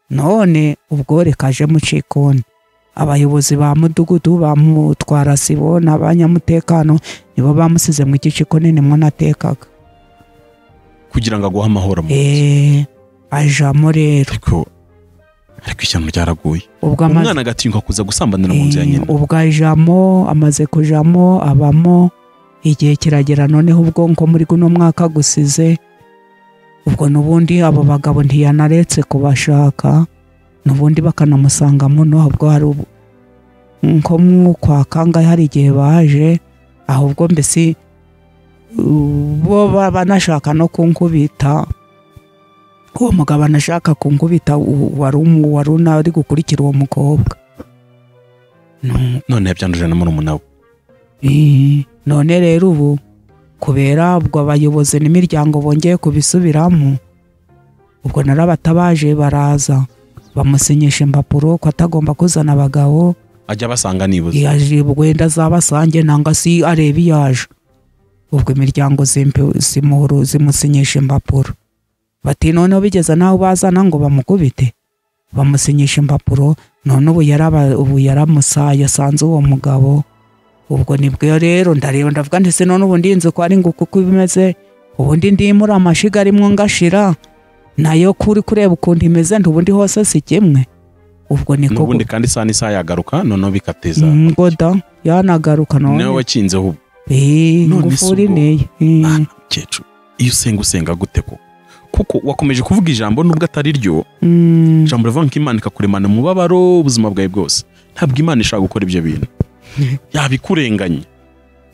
A: None ubwo rekaje mu cikoni. Abayobozi ba mudugudu bamutwara sibo n'abanyamutekano nibo bamusize mu iki cikoni nimwo natekaga
B: kugira ngo aguhe amahoro mu
A: ajamo rero.
B: Ariko ishyano ryaraguye, umwana agatinyuka kuza gusambanira mu nzu ya nyina.
A: Ubwo ajamo, amaze kujamo abamo igihe kiragera. Noneho ubwo nko muri guno mwaka gusize, ubwo nubundi abo bagabo ntiyanaretse kubashaka, nubundi bakanamusanga muno. Ubwo hari nko mu kwa kangahe hari igihe baje, ahubwo mbese bo banashaka no kunkubita. Uwo mugabo anashaka kunkubita wari ari gukurikira uwo mukobwa.
B: None yabyanduje na murumuna
A: we. None rero ubu kubera ubwo abayobozi n'imiryango bongeye kubisubiramo, ubwo narabatabaje baraza bamusinyisha impapuro ko atagomba kuzana abagabo,
B: ajya basanga nibuze
A: yaje wenda azabasange nanga si areba iyaje. Ubwo imiryango zimusinyisha impapuro bati noneho bigeza naho bazana ngo bamukubite, bamusinyisha impapuro. None ubu yaramusaye asanze uwo mugabo. Ubwo nibwo rero ndareba ndavuga nti se none ubundi inzu ko ari nguku uko bimeze, ubundi ndimura amashiga arimwo ngashira nayo kuri kureba ukuntu imeze ntubundi hose si kimwe. Ubwo niko
B: nubundi kandi isaha n'isaha yagaruka noneho bikateza
A: ngoda yanagaruka none
B: nawe wakinzeho
A: ingufuri neye.
B: Mukecuru, iyo usenga usenga gute koko? Kuko wakomeje kuvuga ijambo nubwo atari ryo, ijambo rivuga ko Imana ikakuremana umubabaro ubuzima bwawe bwose. Ntabwo Imana ishaka gukora ibyo bintu, yabikurenganya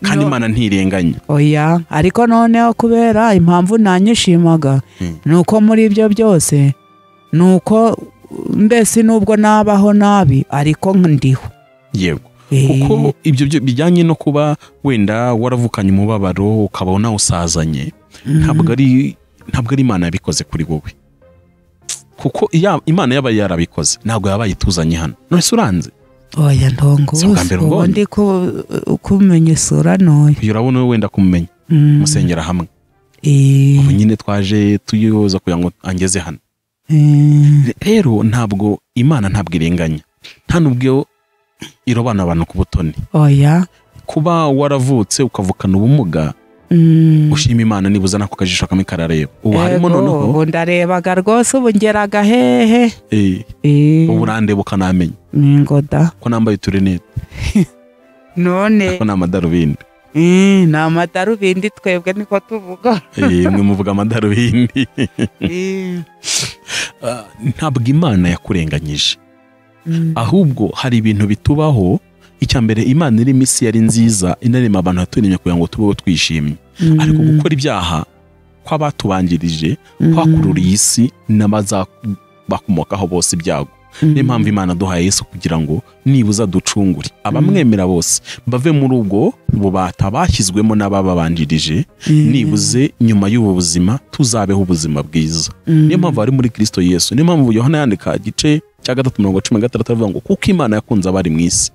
B: kandi Imana ntirenganya.
A: Oya, ariko noneho kubera impamvu nanyishimaga nuko muri ibyo byose nuko mbese nubwo nabaho nabi ariko ndiho.
B: Yego, kuko ibyo bijyanye no kuba wenda waravukanye umubabaro ukaba unawusazanye, ntabwo ari Imana yabikoze kuri wowe. Kuko Imana yaba yarabikoze ntabwo yabaye ituzanye hano. None se uranze?
A: Oya ndongo, ubundi ko kumenya isura noyo.
B: Urabona we wenda kumumenya musengera hamwe. Ubu nyine twaje tuyoza kugira ngo angeze hano. Rero ntabwo Imana ntabwo irenganya, nta nubwo irobana abantu ku butoni.
A: Oya,
B: kuba waravutse ukavukana ubumuga, ushima Imana nibuza nako kajisho kamwe karareba. Ubu harimo noneho
A: ubu ndarebaga rwose, ubu ngeraga hehe.
B: Ubu urandeba ukanamenya
A: ningoda
B: ko nambaye uturinete.
A: None
B: ko ni amadarubindi.
A: Ni amadarubindi twebwe niko tuvuga.
B: Mwe muvuga amadarubindi. Ntabwo Imana yakurenganyije, ahubwo hari ibintu bitubaho. Icya mbere, Imana irimo isi yari nziza, inarema abantu yaturemye kugira ngo tubeho twishimye. Ariko gukora ibyaha kw'abatubanjirije kwakururiye isi n'abazabakomokaho bose ibyago. Niyo mpamvu Imana duhaye Yesu kugira ngo nibuza ducungure abamwemera bose bave muri ubwo bubata bashyizwemo n'abababanjirije, nibuze nyuma y'ubu buzima tuzabeho ubuzima bwiza. Niyo mpamvu ari muri Kristo Yesu. Niyo mpamvu Yohana yandika igice cya 3:16 avuga ngo kuko Imana yakunze abari mu isi.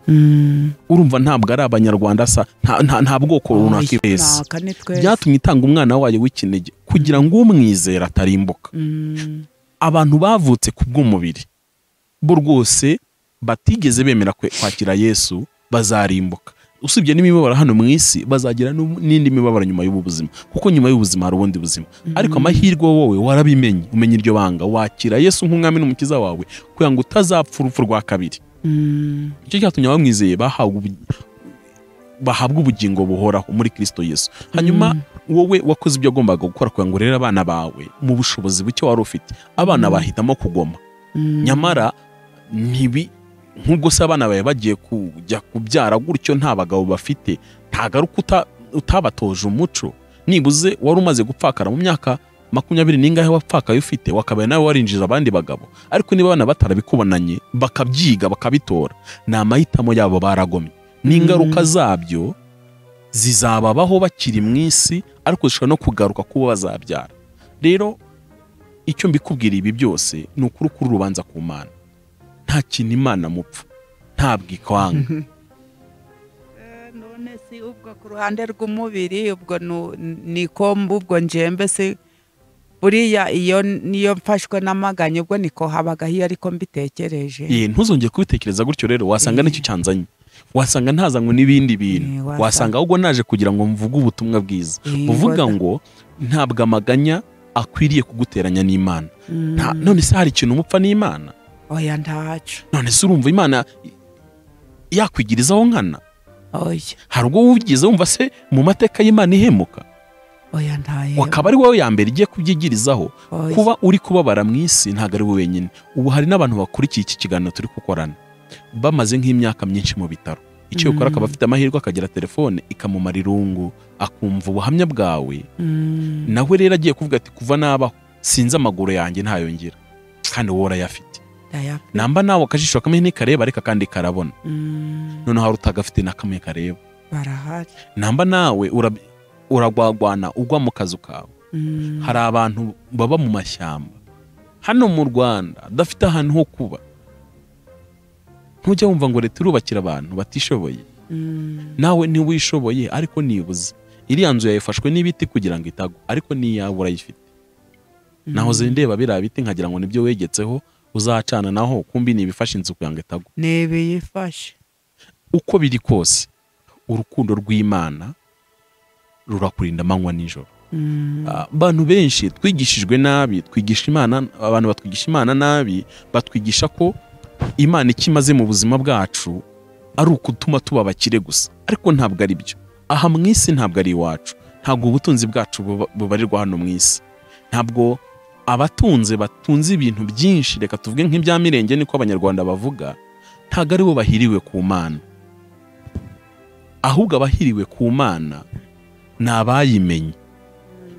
B: Urumva ntabwo ari abanyarwanda sa nta bwoko runaka wese. Byatumye itanga umwana wayo w'ikinege kugira ngo umwizera atarimbuka. Abantu bavutse ku bw'umubiri bo rwose batigeze bemera kwakira Yesu bazarimbuka. Usibye n'imibabaro hano mu isi, bazagira n'indi mibabaro nyuma y'ubu buzima, kuko nyuma y'ubuzima hari ubundi buzima. Ariko amahirwe wowe warabimenye, umenya iryo banga, wakira Yesu nk'umwami n'umukiza wawe kugira ngo utazapfa urupfu rwa kabiri. Icyo cyatumye abamwizeye bahabwa ubugingo buhoraho muri Kristo Yesu. Hanyuma wowe wakoze ibyo wagombaga gukora kugira ngo urere abana bawe mu bushobozi buke wari ufite, abana bahitamo kugoma. Nyamara ntibi nk'ubwo se abana bawe bagiye kujya kubyara gutyo nta bagabo bafite, ntagaruka utabatoje umuco. Nibuze wari umaze gupfakara mu myaka 20 n'ingahe wapfakaye ufite, wakabaye nawe warinjiza abandi bagabo. Ariko niba abana batarabikubonanye bakabyiga bakabitora, ni amahitamo yabo baragomye, n'ingaruka zabyo Zizababaho bakiri mu isi, ariko zishobora no kugaruka kuba bazabyara. Rero icyo mbikubwira ibi byose ni ukuri kuri urubanza ku Mana. Nta kintu Imana mupfa, ntabwo ikwanga.
A: None si ubwo ku ruhande rw'umubiri, ubwo niko ubwo njembe se buriya iyo niyo mfashwe n'amaganya ubwo niko habaga hiyo, ariko mbitekereje.
B: Ntuzongeye kubitekereza gutyo rero, wasanga nicyo cyanzanye, wasanga ntazanywe n'ibindi bintu, wasanga ahubwo naje kugira ngo mvuge ubutumwa bwiza buvuga ngo ntabwo amaganya akwiriye kuguteranya n'Imana. None se hari ikintu umupfa n'Imana?
A: Oya ntaco.
B: None se urumva Imana yakwigirizaho nkana?
A: Oya.
B: Hari ubwo wigeze wumva se mu mateka y'Imana ihemuka?
A: Oya ntayo.
B: Wakaba ari wowe ya mbere igiye kubyigirizaho. Kuba uri kubabara mu isi ntabwo ari wowe wenyine. Ubu hari n'abantu bakurikiye iki kiganiro turi gukorana bamaze nk'imyaka myinshi mu bitaro. Icyo ukora akaba afite amahirwe akagira telefone ikamumara irungu, akumva ubuhamya bwawe. Nawe rero agiye kuvuga ati kuva nabaho sinzi amaguru yanjye ntayongera, kandi wowe urayafite. Namba nawe akajisho kamwe ntikareba ariko akandi karabona. Noneho hari utagafite na kamwe kareba.
A: Barahari.
B: Namba nawe uragwagwana ugwa mu kazu kawe. Hari abantu baba mu mashyamba hano mu Rwanda adafite ahantu ho kuba. Ntujya wumva ngo leta irubakira abantu batishoboye. Nawe ntiwishoboye, ariko nibuze iriya nzu yayifashwe n'ibiti kugira ngo itagwa, ariko n'iyawe urayifite. Nahoze ndeba biriya biti nkagira ngo nibyo wegetseho uzacana, naho kumbi nibifashe inzu kugira ngo itagwa.
A: Nibiyifashe.
B: Uko biri kose urukundo rw'Imana rurakurinda amanywa nijoro. Abantu benshi twigishijwe nabi, twigisha Imana, abantu batwigisha Imana nabi, batwigisha ko Imana ikimaze mu buzima bwacu ari ukutuma tuba abakire gusa, ariko ntabwo ari byo. Aha mu isi ntabwo ari iwacu, ntabwo ubutunzi bwacu bubarirwa hano mu isi. Ntabwo abatunze batunze ibintu byinshi, reka tuvuge nk'ibya mirenge niko abanyarwanda bavuga, ntabwo ari bo bahiriwe ku Mana. Ahubwo abahiriwe ku Mana ni abayimenye,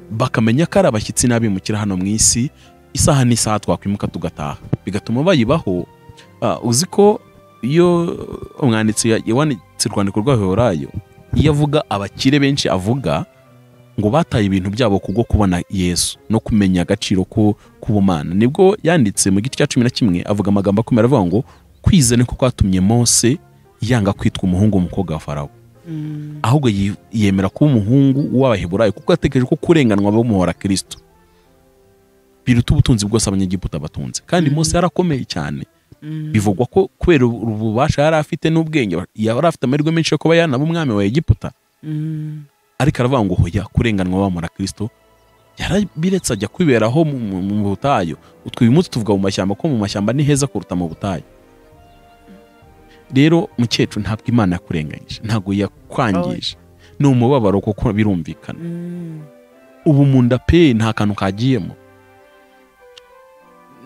B: bakamenya ko ari abashyitsi n'abimukira hano mu isi, isaha n'isaha twakwimuka tugataha, bigatuma bayibaho. Uzi ko iyo umwanditsi yanditse urwandiko rw'Abaheburayo, iyo avuga abakire benshi avuga ngo bataye ibintu byabo kubwo kubona Yesu no kumenya agaciro k'ubumana. Nibwo yanditse mu gice cya 11 avuga amagambo akomeye, avuga ngo kwizera niko kwatumye Mose yanga kwitwa umuhungu w'umukobwa wa Farawo, ahubwo yemera kuba umuhungu w'Abaheburayo kuko yatekereje ko kurenganwa bamuhora Kristo biruta ubutunzi bwose abanyegiputa batunze. Kandi Mose yarakomeye cyane. Bivugwa ko kubera ububasha yari afite n'ubwenge yari afite amahirwe menshi yo kuba yanaba umwami wa Egiputa, ariko aravuga ngo hoya, kurenganwa bamura Kristo yarabiretse ajya kwiberaho mu butayu. Utwo uyu munsi tuvuga mu mashyamba ko mu mashyamba ni heza kuruta mu butayu. Rero mukecuru, ntabwo Imana yakurenganyije, ntabwo yakwangije, ni umubabaro kuko birumvikana. Ubu mu nda pe nta kantu kagiyemo.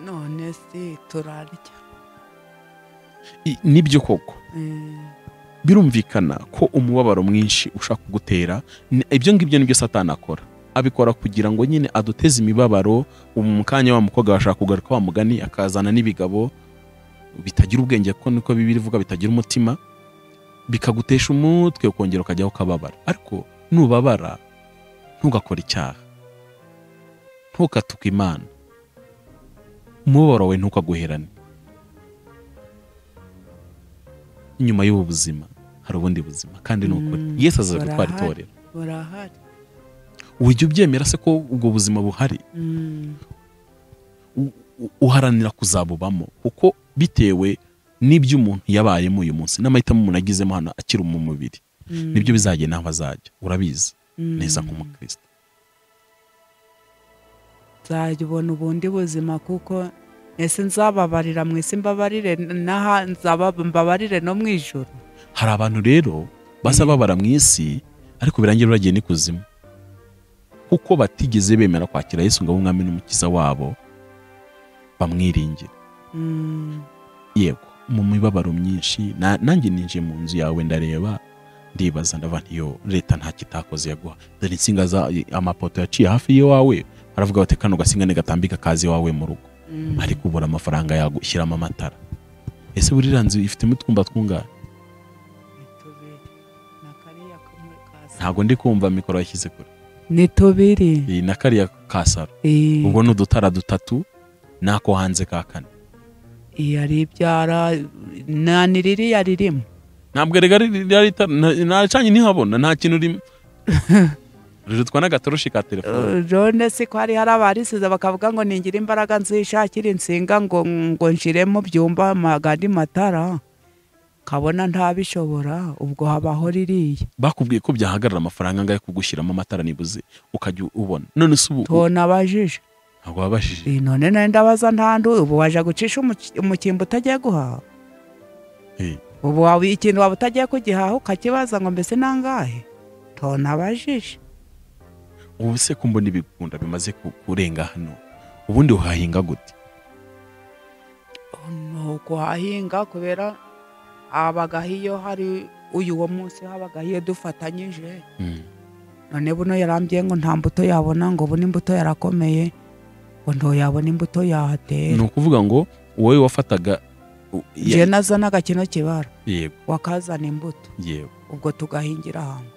A: None se turarya.
B: Nibyo koko birumvikana ko umubabaro mwinshi ushaka kugutera. Ibyo ngibyo nibyo Satani akora, abikora kugira ngo nyine aduteze imibabaro. Mu kanya wa mukobwa bashaka kugaruka wa mugani, akazana n'ibigabo bitagira ubwenge, ko niko Bibiliya ivuga, bitagira umutima, bikagutesha umutwe ukongera ukajyaho ukababara. Ariko nubabara ntugakore icyaha, ntukatuke Imana, umubabaro wawe ntukaguherane. Inyuma y'ubu buzima hari ubundi buzima, kandi ni ukuri Yesu aza gutwara itorero. Ujya ubyemera se ko ubwo buzima buhari? Uharanira kuzabubamo, kuko bitewe n'ibyo umuntu yabayemo uyu munsi n'amahitamo umuntu agizemo hano akiri mu mubiri, nibyo bizagenda aho azajya. Urabizi neza nk'umukristo
A: nzajya ubona ubundi buzima, kuko ese nzababarira mu isi mbabarire n'aha mbabarire no mu ijuru.
B: Hari abantu rero basa babara mu isi ariko birangira bagiye n'ikuzimu, kuko batigeze bemera kwakira Yesu ngo abe umwami n'umukiza wabo, bamwiringira. Yego mu mibabaro myinshi, nanjye ninjiye mu nzu yawe ndareba, ndibaza, ndavuga nti yo leta nta kitakoze yaguha, dore insinga za amapoto yaciye hafi y'iwawe, baravuga bati kano gasinga gatambika kazi iwawe mu rugo, ariko ubura amafaranga yagushyiramo amatara. Ese buriya nzu ifite utwumba twungahe? Ntabwo ndi kumva mikoro yashyize kure.
A: Ni tubiri.
B: Na kariya kasaro. Ubwo ni udutara dutatu nako hanze ka kane.
A: Yari ibyara nani ririya ririmo.
B: Ntabwo rega nacanye ntihabona nta kintu urimo. Rurutwa n'agatoroshi ka telefone.
A: None se ko hari abarisize bakavuga ngo ningira imbaraga nzishakira insinga ngo nshire mu byumba magandi matara. Kabona ntabishobora ubwo habaho ririya.
B: Bakubwiye ko byahagarara amafaranga angahe kugushyiramo amatara nibuze ukajya ubona. None se ubu
A: tonabajije.
B: Ntabwo wabashije.
A: None nari ndabaza ntandu ubu waje gucisha umukimbo utagiye guhaha. Ubu wawe ikintu waba utagiye kugihaha ukakibaza ngo mbese nangahe? Tonabajije.
B: Ubu se kumbona ibigunda bimaze kurenga hano ubundi uhahinga gute?
A: No kuhahinga kubera abagaho iyo hari uyu wo munsi habagaho iyo dufatanyije. None buno yarambye ngo nta mbuto yabona ngo buno imbuto yarakomeye ngo nto yabona imbuto yahatera.
B: Ni ukuvuga ngo wowe wafataga
A: je nazanaga kino kibara.
B: Yego.
A: Wakazana imbuto.
B: Yego.
A: Ubwo tugahingira hamwe.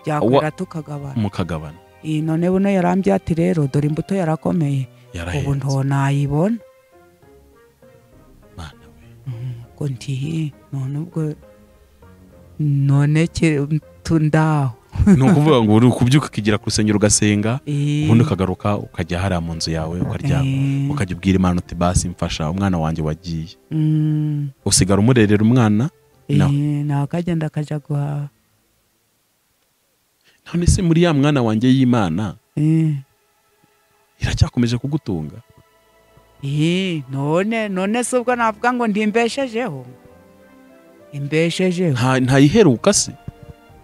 A: Byakwira tukagabana.
B: Mukagabana.
A: None buno yarambye ati rero dore imbuto yarakomeye. Ubu nto nayibona.
B: Mana we.
A: Ngo nti none ubwo none tundaho.
B: Ni ukuvuga ngo uri kubyuka ukigira ku rusengero ugasenga ubundi ukagaruka ukajya hariya mu nzu yawe ukaryama ukajya ubwira Imana uti basi mfasha umwana wanjye wagiye. Usigara umurerera umwana
A: nawe akagenda akajya guhaha.
B: None se muri ya mwana wanjye y'Imana iracyakomeje kugutunga?
A: None se ubwo navuga ngo ntimbeshejeho. Imbeshejeho.
B: Ntayiheruka se?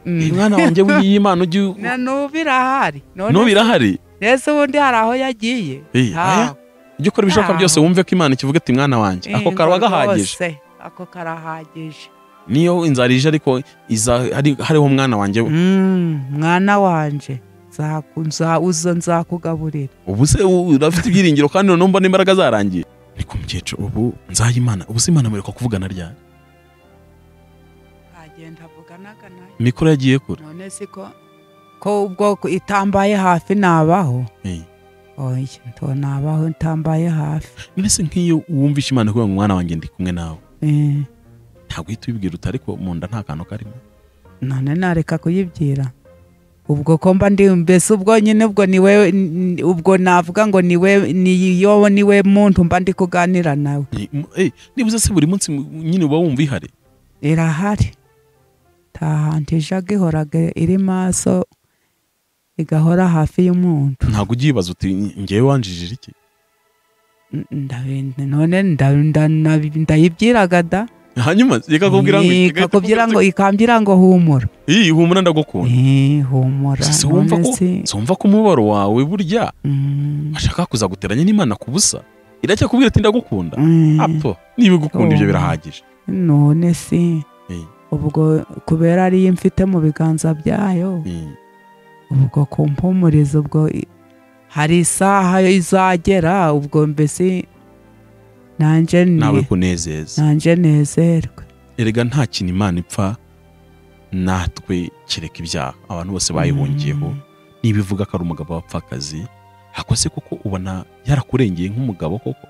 B: Umwana wanjye w'Imana ujye
A: na nubu irahari.
B: Nubu irahari?
A: Nese ubundi hari aho yagiye.
B: Ujye ukora ibishoboka byose wumve ko Imana ikivuga ati mwana wanjye ako karaba gahagije.
A: Ako karahagije.
B: Niyo inzara ije ariko hariho umwana wanjye.
A: Mwana wanje nzakugaburira.
B: Ubu se urafite ibyiringiro kandi none mbona imbaraga zarangiye. Niko mukecuru ubu nzayimana ubu se Imana mureka kuvugana ryari?
A: Agenda avuganaga nayo.
B: Mikoro yagiye kure.
A: None siko ko ubwo itambaye hafi nabaho. Oya nto nabaho ntambaye hafi.
B: None se nkiyo wumvisha Imana kuvuga ngo mwana wanjye ndi kumwe nawe. Ntabwo uhita ubibwira uti ariko mu nda nta kantu karimo.
A: None nareka kuyibwira. Ubwo ko mba ndi mbese ubwo nyine ubwo niwe ubwo navuga ngo niwe niyo niwe muntu mba ndi kuganira nawe.
B: Nibuze se buri munsi nyine uba wumva ihari?
A: Irahari. Tahantu ijaga ihoraga iri maso igahora hafi y'umuntu.
B: Ntabwo ugibaza uti ngewe wanjijira iki?
A: None ndayibwiraga da.
B: Hanyuma ikakubwira
A: ngo ikambira ngo humura.
B: Humura ndagukunda.
A: Humura.
B: Sumva ko umubaro wawe burya ashaka kuza guteranya n'Imana kubusa. Iracyakubwira ati ndagukunda. Apo niba igukunda ibyo birahagije.
A: None se ubwo kubera ari mfite mu biganza byayo. Ubwo kumpumuriza ubwo hari isaha izagera ubwo mbese nanje
B: nawe kunezeza.
A: Nanje nezerwe.
B: Erega nta kintu Imana ipfa natwe kereka ibyaha. Abantu bose bayihungiyeho. Nibivuga ko ari umugabo wapfakazi hakose kuko ubona yarakurengeye nk'umugabo koko.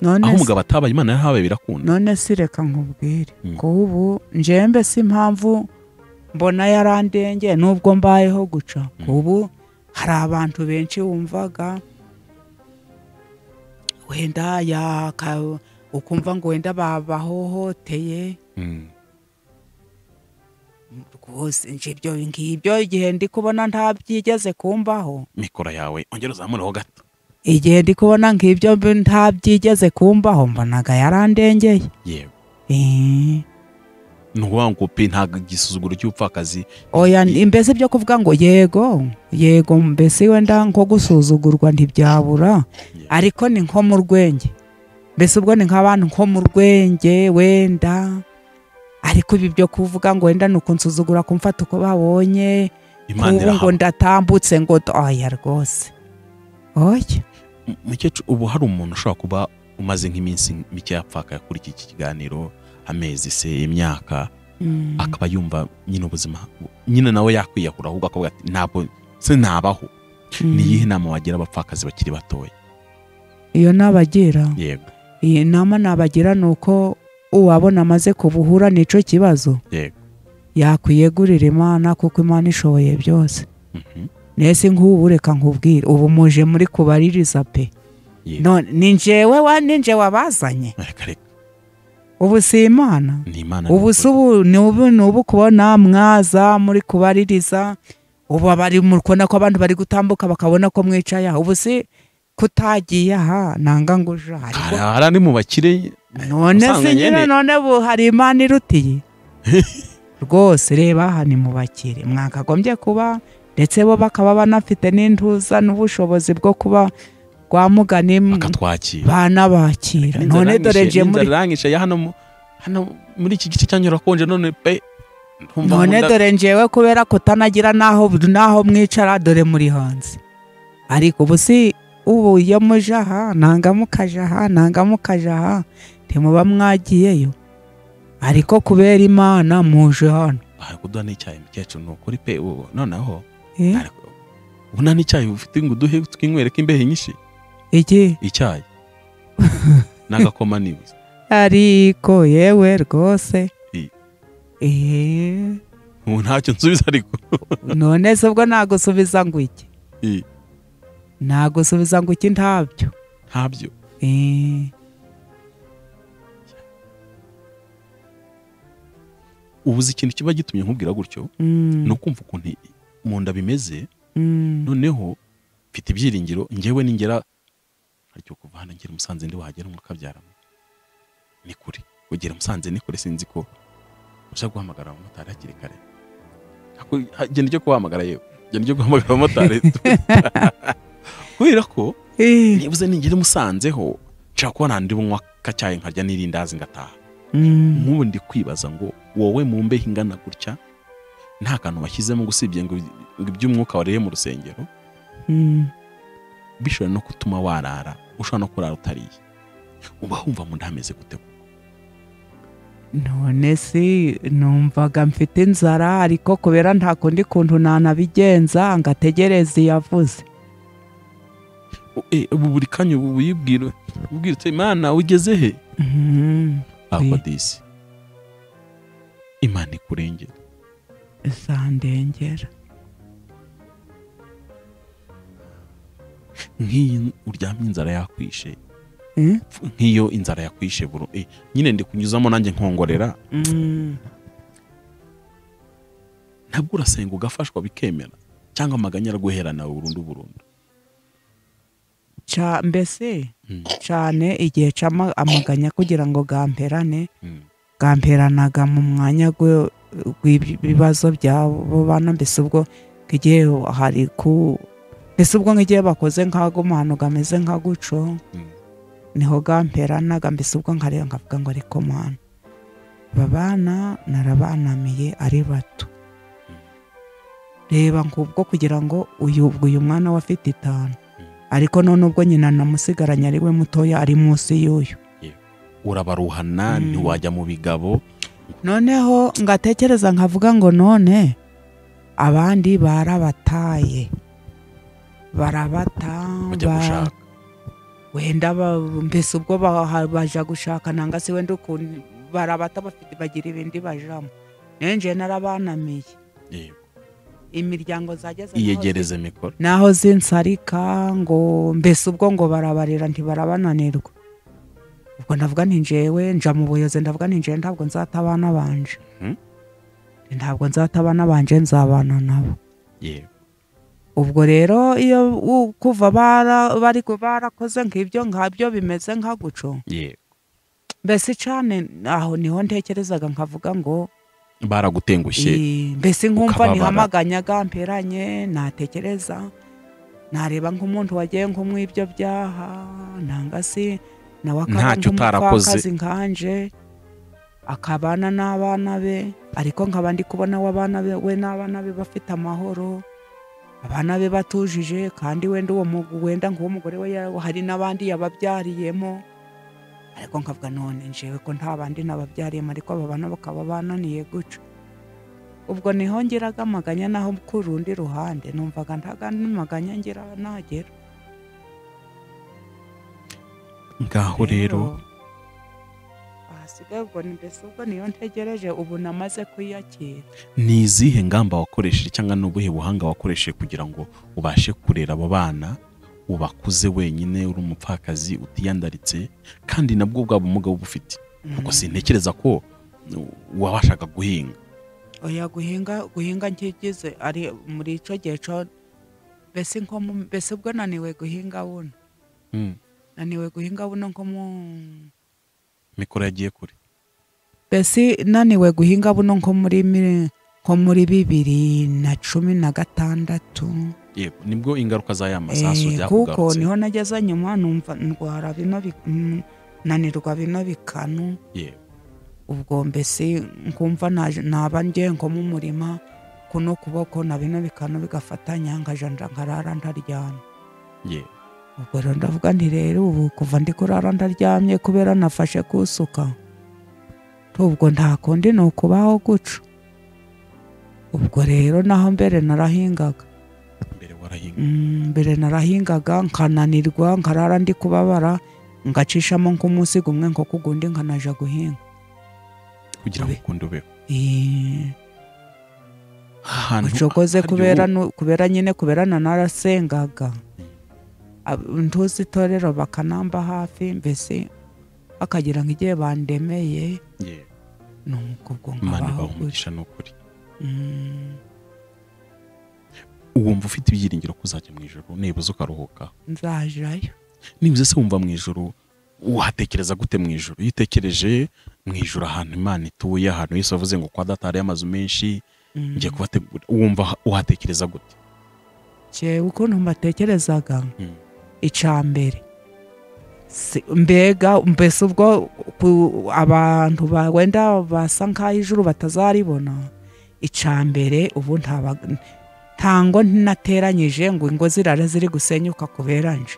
A: None
B: aho umugabo atabaye Imana yarahabaye birakunda.
A: None se reka nkubwire ko ubu njembe si impamvu mbona yarandengeye nubwo mbayeho guca. Ubu hari abantu benshi wumvaga wenda ukumva ngo wenda babahohoteye. Rwose nje ibyo ngibyo igihe ndi kubona ntabyigeze kumbaho.
B: Mikoro yawe ongera uzamureho gato.
A: Igihe ndi kubona ngibyo ntabyigeze kumbaho mbonaga yarandengeye.
B: Yego. Nuwa ngo pe nta gisuzuguro cy'upfakazi.
A: Oya mbese byo kuvuga ngo yego yego mbese wenda nko gusuzugurwa ntibyabura ariko ni nko mu rwenge. Mbese ubwo ni nk'abantu nko mu rwenge wenda ariko ibi byo kuvuga ngo wenda nuko nsuzugura kumfata uko babonye ngo ndatambutse ngo oya rwose. Oya
B: mukecuru ubu hari umuntu ushobora kuba umaze nk'iminsi mike yapfaka kuri iki kiganiro amezi se imyaka Akaba yumva nyine ubuzima nyine nawe yakwiyahura, ahubwo akavuga ati ntabwo se nabaho. Ni iyihe nama wagira abapfakazi bakiri batoya?
A: Iyo nabagira,
B: yego,
A: iyi nama nabagira ni uko uwabona amaze kubuhura n'ico kibazo,
B: yego,
A: yakwiyegurira Imana kuko Imana ishoboye byose. Nese nk'ubu reka nkubwire, ubu muje muri kubaririza pe. None ni njyewe ninje wabazanye. Ubu si Imana, ubu si ubu ni kubona mwaza muri kubaririza, ubu bari mu kubona ko abantu bari gutambuka bakabona ko mwicaye aha. Ubu si kutagiye aha nanga ngo uje
B: ariko hari mu bakire.
A: None se nyine none bu hari Imana irutiye rwose. Reba aha ni mu bakire mwakagombye kuba, ndetse bo bakaba banafite n'intuza n'ubushobozi bwo kuba rwamugani
B: bakatwakira,
A: banabakira. None dore nje muri
B: rangisha hano muri iki gice cyanyu rakonje none pe.
A: None dore njewe kubera kutanagira naho mwicara dore muri hanze. Ariko ubu si ubu iyo muje aha nanga mukaja aha nanga mukaja aha ntimuba mwagiyeyo, ariko kubera Imana muje hano.
B: Bari kuduha n'icyayi mukecuru, ni ukuri pe. Ubu noneho ubu nta n'icyayi ufite ngo uduhe twinywere imbeho nyinshi.
A: Iki
B: icyayi n'agakoma nibuze.
A: Ariko yewe rwose
B: ubu ntacyo nsubiza ariko.
A: None se ubwo nagusubiza ngo iki? Nagusubiza ngo iki? Ntabyo.
B: Ntabyo. Ubuze ikintu kiba gitumye nkubwira gutyo, ni ukumva ukuntu mu nda bimeze. Noneho mfite ibyiringiro njyewe ningera ariko kuva hano ngira Musanze ndi wahagera mukabyaramo. Ni kure kugera Musanze ni kure, sinzi ko ushaka guhamagara abamotari hakiri kare. Genda ujye kubahamagara, yewe genda ujye guhamagara abamotari. Kubera ko nibuze ningera Musanzeho nshaka kubona ndi bunywa kacyayi nkarya n'irindazi ngataha. Nk'ubu ndi kwibaza ngo wowe mu mbeho ingana gutya nta kantu washyizemo gusibye ngo iby'umwuka wariye mu rusengero, bishobora no gutuma warara, ushobora no kurara utariye. Uba wumva mu nda hameze gute?
A: None si numvaga mfite inzara, ariko kubera nta kundi kuntu nanabigenza ngategereza yavuze.
B: Ubu buri kanya ubu uyibwira ubwira uti Imana ugeze he? Ako disi Imana ikurengera,
A: izandengera.
B: Nk'iyo uryamye inzara yakwishe, nk'iyo inzara yakwishe buru nyine ndi kunyuzamo nanjye nkongorera. Ntabwo urasenga ugafashwa bikemera, cyangwa amaganya araguherana burundu burundu.
A: Mbese cyane igihe amaganya kugira ngo gamperane, gamperanaga mu mwanya w'ibibazo byabo bana. Mbese ubwo igihe hari ku mbese ubwo nk'igihe bakoze nkago mahano gameze nka guco, niho gamperanaga. Mbese ubwo nkareba nkavuga ngo ariko mana babana narabanamiye ari bato, reba nkubwo kugira ngo uyu mwana we afite 5, ariko none ubwo nyina namusigaranye ari we mutoya ari munsi y'uyu.
B: Urabaruhana ntiwajya mu bigabo.
A: Noneho ngatekereza nkavuga ngo none abandi barabataye, barabata wenda mbese ubwo baja gushaka nanga se wenda ukuntu barabata bafite bagira ibindi bajamo. Nenje narabanamiye.
B: Yego.
A: Imiryango zageze
B: iyegereze mikoro
A: naho zinsarika ngo mbese ubwo ngo barabarira ntibarabananirwa. Ubwo ndavuga nti njewe nja mu buyoze, ndavuga nti njewe ntabwo nzatabana banje. Ntabwo nzatabana banje, nzabana nabo.
B: Yego.
A: Ubwo rero iyo kuva bari barakoze nk'ibyo nkabyo bimeze nka guco.
B: Yego.
A: Mbese cyane aho niho ntekerezaga nkavuga ngo
B: baragutengushye.
A: Mbese nkumva nihamaganya gamperanye, natekereza nareba nk'umuntu wagiye nko mu ibyo byaha nanga se nawe
B: ntacyo utarakoze
A: nkanje akabana n'abana be, ariko nkaba ndi kubona w'abana be we n'abana be bafite amahoro, abana be batujije, kandi wenda uwo wenda nk'uwo mugore we hari n'abandi yababyariyemo. Ariko nkavuga none njewe ko nta bandi nababyariyemo, ariko aba bana bakaba bananiye guca. Ubwo niho ngiraga amaganya, naho ku rundi ruhande numvaga ntagandi maganya ngira nagera.
B: Ngaho rero
A: ahasigaye ubwo ni mbese ubwo niyo ntegereje, ubu namaze kwiyakira.
B: Ni izihe ngamba wakoresheje cyangwa n'ubuhe buhanga wakoresheje kugira ngo ubashe kurera abo bana ubakuze wenyine, uri umupfakazi utiyandaritse, kandi nabwo bwa bumuga bufite? Kuko sintekereza ko wabashaga guhinga.
A: Oya, guhinga nkigize ari muri ico gihe cyo mbese nko mbese ubwo naniwe guhinga buno. Naniwe guhinga buno nko mu
B: mikoro yagiye kure.
A: Mbese naniwe guhinga buno nko muri 2016.
B: Yego, nibwo ingaruka za ya masasu byakugarutse.
A: Kuko niho nageze nyuma numva ndwara bino nanirwa bino bikanu.
B: Yego.
A: Ubwo mbese nkumva naba ngiye nko mu murima kuno kuboko na bino bikanu bigafatanya, nkaja nkarara ndaryamye.
B: Yego.
A: Ubwo rero ndavuga nti rero ubu kuva ndi kurara ndaryamye kubera nafashe kusuka, ubwo nta kundi ni ukubaho guca. Ubwo rero naho mbere narahingaga. Mbere narahingaga nkananirwa, nkarara ndi kubabara, ngacishamo nk'umunsi gumwe nko kugundi nkanaja guhinga
B: kugira ngo ukunde ubeho.
A: Ucokoze kubera nyine kubera narasengaga, ntuzi itorero bakanamba hafi, mbese bakagira ngo igihe bandemeye. Nuko ubwo nkabaho
B: gutyo. N'ukuri wumva ufite ibyiringiro ko uzajya mu ijuru nibuze ukaruhuka?
A: Nzajayo.
B: Nibuze se wumva mu ijuru uhatekereza gute mu ijuru? Iyo utekereje mu ijuru ahantu Imana ituye, ahantu Yesu avuze ngo kwa data hari amazu menshi ngiye kubategura, wumva uhatekereza gute?
A: Jewe ukuntu mbatekerezaga, icambere mbega mbese ubwo abantu wenda basa nkaho ijuru batazaribona, icambere ubu ntango nateranyije ngo ingo zirara ziri gusenyuka kubera nje.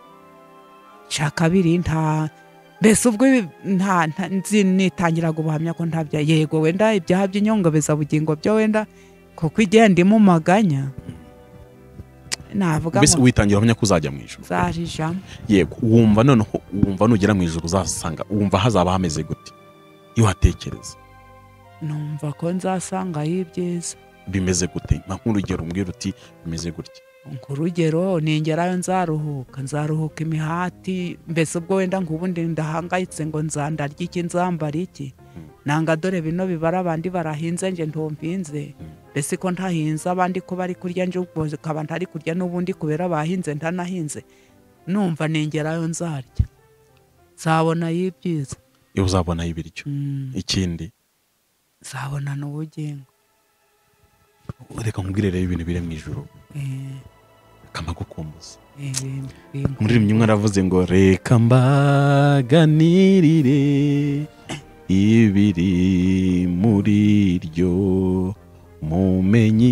A: Cya kabiri nta mbese ubwo nta nitangira guhamya ko ntabya, yego wenda ibyaha by'inyongobeza bugingo byo wenda kuko igihe ndi mu maganya navuga
B: mbese witangira uhamya ko uzajya mu ijuru.
A: Nzajijamo.
B: Yego, wumva noneho wumva nugera mu ijuru uzasanga wumva hazaba hameze gute iyo uhatekereza?
A: Numva ko nzasanga ibyiza.
B: Bimeze gute? Mpa nk'urugero umbwira uti bimeze gutya.
A: Nk'urugero ningerayo nzaruhuka imihati, mbese ubwo wenda nk'ubundi ndahangayitse ngo nzandarya iki nzambara iki, nanga dore bino bibara abandi barahinze nje ntompinze, mbese ko ntahinze abandi ko bari kurya nje ubwo kaba ntari kurya n'ubundi kubera bahinze ntanahinze, numva ningerayo nzarya nzabona y'ibyiza.
B: Iyo uzabona y'ibiryo. Ikindi
A: nzabona n'ubugingo.
B: Reka nkubwire rero ibintu biri mu ijuru. Kamagukumbuza. Muri rimwe aravuze ngo reka mbaganirire ibiri muri ryo, mumenye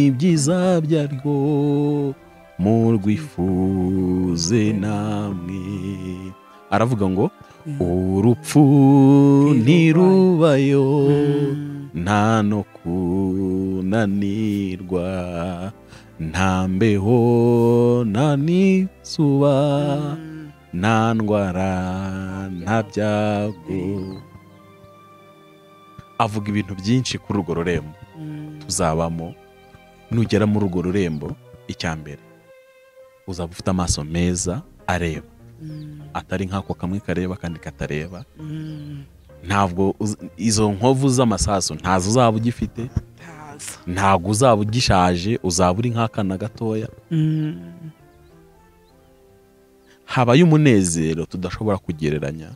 B: ibyiza byarwo, murwifuze namwe. Aravuga ngo urupfu ntirubayo, nta no kunanirwa, nta mbeho nta n'izuba, nta ndwara nta byago. Avuga ibintu byinshi kuri urwo rurembo tuzabamo. Nugera muri urwo rurembo, icya mbere uzaba ufite amaso meza areba, atari nk'ako kamwe kareba kandi katareba. Ntabwo izo nkovu z'amasasu ntazo uzaba ugifite, ntabwo uzaba ugishaje, uzaba uri nk'akana gatoya. Habaye umunezero tudashobora kugereranya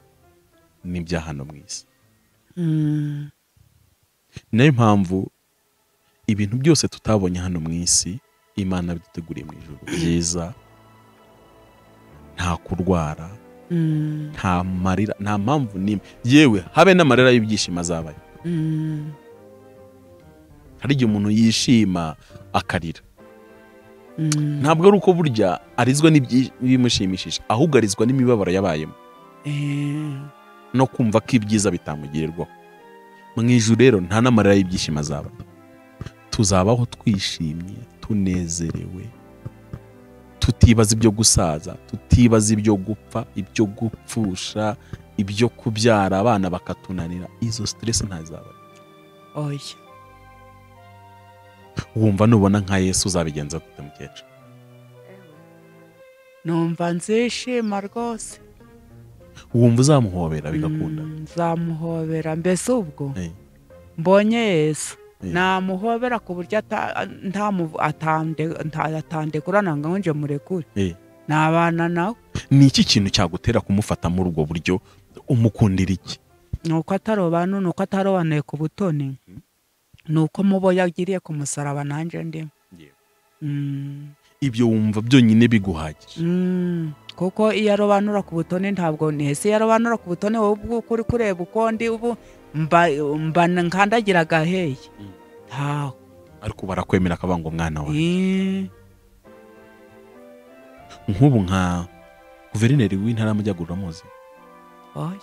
B: n'ibya hano mu isi. Niyo mpamvu ibintu byose tutabonye hano mu isi Imana biduteguriye mu ijuru byiza. Nta kurwara, nta marira, nta mpamvu n'imwe, yewe habe n'amarira y'ibyishimo azabaye. Hari igihe umuntu yishima akarira, ntabwo ari uko burya arizwa n'ibimushimishije, ahubwo arizwa n'imibabaro yabayemo. no kumva ko ibyiza bitamugirirwaho. Mu ijuru rero nta n'amarira y'ibyishimo azaba, tuzabaho twishimye tunezerewe, tutibaza ibyo gusaza, tutibaza ibyo gupfa, ibyo gupfusha, ibyo kubyara abana bakatunanira. Izo stress ntazaba.
A: Oya.
B: Wumva nubona nka Yesu uzabigenza gute mukecuru?
A: Numva nzishima rwose.
B: Wumva uzamuhobera bigakunda?
A: Nzamuhobera mbese ubwo mbonye Yesu namuhobera ku buryo atandekura ngo nje murekure, nabana nawe.
B: Ni iki kintu cyagutera kumufata muri ubwo buryo? Umukundira iki?
A: Nuko atarobanu, nuko atarobanuye ku butoni, nuko mubo yagiriye ku musaraba nanjye ndimo.
B: Ibyo wumva byonyine biguhagije?
A: Kuko iyo arobanura ku butoni ntabwo nese yarobanura ku butoni wowe ubwo uri kureba uko ndi ubu mba nkandagiraga heye ntaho.
B: Ariko barakwemera akavuga ngo mwana wawe. Nk'ubu nka guverineri w'intara y'Amajyaruguru uramuzi?
A: Oya,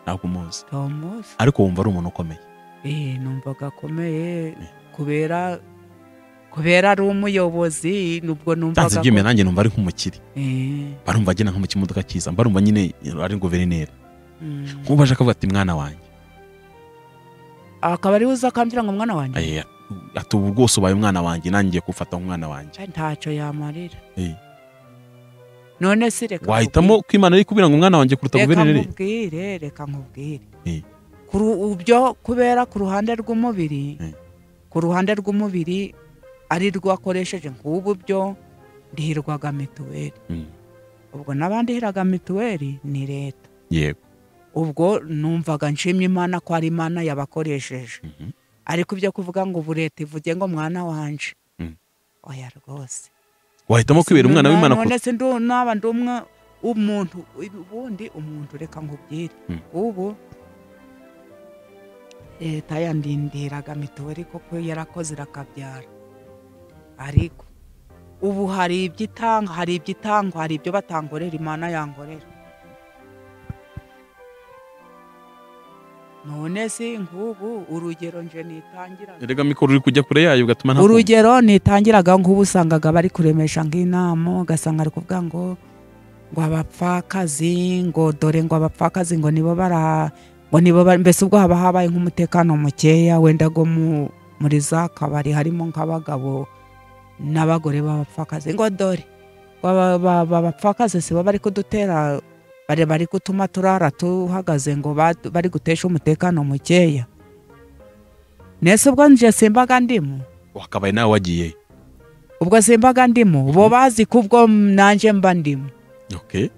B: ntabwo umuzi.
A: Ndamuzi.
B: Ariko wumva ari umuntu ukomeye?
A: Numvaga akomeye kubera ari umuyobozi, nubwo numvaga
B: ntanze byemeye nanjye numva ari nk'umukire. Barumva agena nko mu kimodoka cyiza, barumva nyine ari guverineri. Nk'ubu aje akavuga ati mwana wanjye,
A: akaba ari uza akambwira ngo mwana wanjye.
B: Ati ubu rwose ubaye umwana wanjye, nanjye ngiye kufata umwana wanjye.
A: Ntacyo yamarira. None se reka
B: wahitamo ko Imana iri kubwira ngo umwana wanjye kuruta guverineri?
A: Reka nkubwire. Ubyo kubera ku ruhande rw'umubiri, ku ruhande rw'umubiri ari rwo akoresheje nk'ubu byo ndihirwaga mituweli. Ubwo n'abandihiraga mituweli ni leta.
B: Yego.
A: Ubwo numvaga nshimye Imana ko ari Imana yabakoresheje. Ariko ibyo kuvuga ngo ubu leta ivuge ngo mwana wanje, oya rwose.
B: Wahitamo kwibera umwana w'Imana?
A: None se naba ndi umwe umuntu ubundi umuntu reka nkubwire. Ubu leta yandindiraga mituweli koko yarakoze irakabyara, ariko ubu hari ibyo itanga, hari ibyo itangwa, hari ibyo batangorera Imana yangorera. None se nk'ubu urugero nje nitangiraga,
B: erega mikoro uri kujya kure yayo ugatuma nta
A: urugero nitangiraga nk'ubu usangaga bari kuremesha nk'inama, ugasanga ari kuvuga ngo abapfakazi, ngo dore ngo abapfakazi ngo nibo bara ngo nibo mbese ubwo haba habaye nk'umutekano mukeya wenda go muri za kabari harimo nk'abagabo n'abagore b'abapfakazi, ngo dore abapfakazi si bo bari kudutera, bari gutuma turara tuhagaze ngo bari gutesha umutekano mukeya. Nese ubwo nje simbaga ndimo?
B: Wakabaye nawe wagiye.
A: Ubwo simbaga ndimo, bo bazi kubwo nanje mba ndimo.
B: Okay.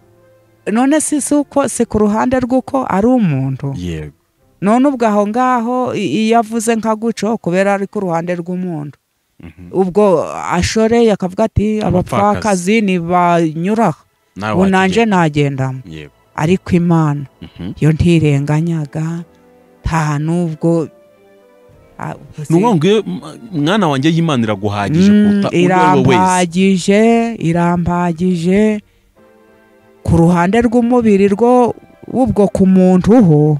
A: None si uko si ku ruhande rw'uko ari umuntu.
B: Yego.
A: None ubwo aho ngaho iyo avuze nka guco kubera ari ku ruhande rw'umuntu, ubwo ashoreye akavuga ati abapfakazi nibanyura ubu nanje nagendamo. Ariko Imana yo ntirenganyaga, nta nubwo
B: nuwange mwana wanjye y'Imana iraguhagije kuruta uwo wese.
A: Irampagije ku ruhande rw'umubiri rwo ubwo ku muntu ho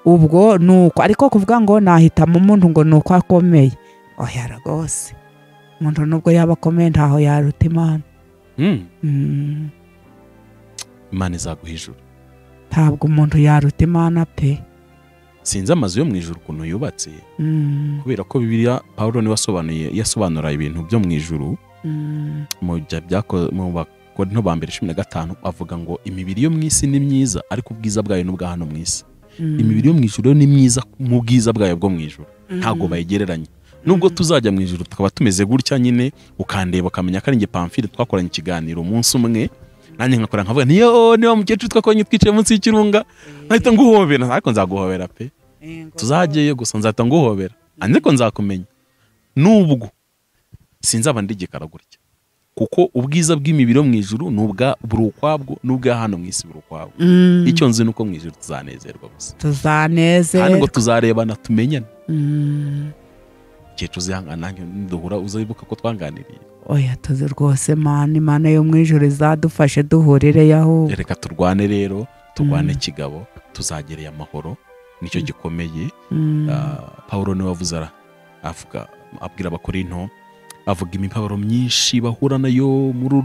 A: ubwo nuko, ariko kuvuga ngo nahitamo umuntu ngo nuko akomeye, oya rwose umuntu nubwo yaba akomeye ntaho yaruta Imana.
B: Imana izaguha ijuru.
A: Ntabwo umuntu yaruta Imana pe.
B: Sinzi amazu yo mu ijuru ukuntu yubatse, kubera ko Bibiliya Paulo niwe wasobanuye, yasobanura ibintu byo mu ijuru mu mu Bakorinto ba mbere 15 avuga ngo imibiri yo mu isi ni myiza ariko ubwiza bwayo n'ubwa hano mu isi. Imibiri yo mu ijuru ni myiza mu bwiza bwayo bwo mu ijuru, ntabwo bayigereranya. Nubwo tuzajya mu ijuru tukaba tumeze gutya nyine, ukandeba ukamenya ko ari nge Pamphile twakoranye ikiganiro umunsi umwe, nanjye nkakora nkavuga niyo niba mukecuru twakoranye twicaye munsi y'ikirunga, nkahita nguhobera, ariko nzaguhobera pe. Tuzajyeyo gusa nzahita nguhobera, ariko nzakumenya. Nubwo sinzaba ndigikara gutya, kuko ubwiza bw'imibiri yo mu ijuru n'ubwa buri ukwabwo n'ubwa hano mu isi buri ukwabwo. Icyo nzi nuko mu ijuru tuzanezerwa gusa.
A: Tuzanezerwa.
B: Kandi ngo tuzarebana tumenyane. Mukecuru uzihangana nanjye duhura uzibuka ko twanganiriye.
A: Oya tuzi rwose Mana, Imana yo mu ijuru izadufashe duhurire yaho.
B: Reka turwane rero, turwane kigabo. Tuzagereye amahoro, nicyo gikomeye. Pawulo niwe wavuze, avuga abwira Abakorinto, avuga imibabaro myinshi bahura nayo muri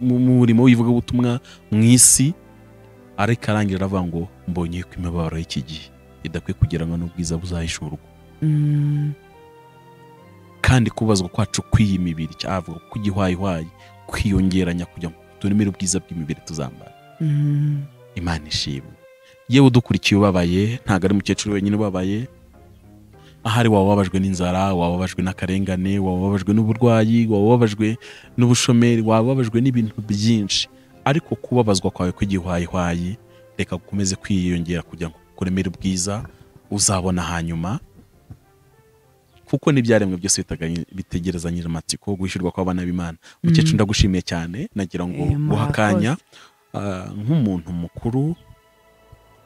B: mu murimo w'ivugabutumwa mu isi, ariko arangira aravuga ngo mbonye ko imibabaro y'iki gihe idakwiye kugereranywa n'ubwiza buzahishurwa. Kandi kubazwa kwacu kw'iyi mibiri, cyavuga kugihwayihwayi, kwiyongeranya kugira ngo turemere ubwiza bw'imibiri tuzambara. Imana ishimwe. Yewe udukurikiye ubabaye, ntabwo ari mukecuru wenyine ubabaye. Ahari waba wababajwe n'inzara, waba wababajwe n'akarengane, waba wababajwe n'uburwayi, waba wababajwe n'ubushomeri, waba wababajwe n'ibintu byinshi, ariko kubabazwa kwawe kw'igihwayihwayi reka gukomeze kwiyongera kugira ngo kuremere ubwiza uzabona hanyuma, kuko n'ibyaremwe byose bitegerezanyije amatsiko guhishurwa kw'abana b'Imana. Mukecuru, ndagushimiye cyane, nagira ngo guhakanya nk'umuntu mukuru,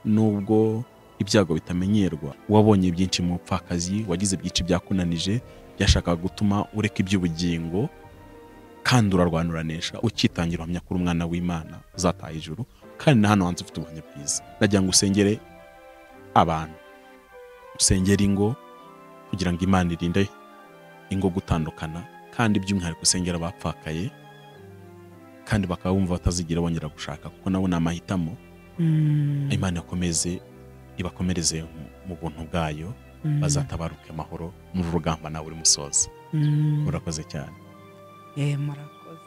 B: nubwo ibyago bitamenyerwa, wabonye byinshi mu bupfakazi, wagize byinshi byakunanije, byashakaga gutuma ureka iby'ubugingo, kandi urarwanuranisha ukitangira uhamya kuri umwana w'Imana uzataha ijuru, kandi na hano hanze ufite ubuhamya bwiza. Nagira ngo usengere abantu, usengere ingo kugira ngo Imana irinde ingo gutandukana, kandi by'umwihariko usengera abapfakaye kandi bakaba bumva batazigira bongera gushaka, kuko nabo ni amahitamo. Imana ikomeze ibakomereze mu buntu bwayo, bazatabaruke amahoro muri rugamba nawe uri musoza. Murakoze cyane.
A: Murakoze.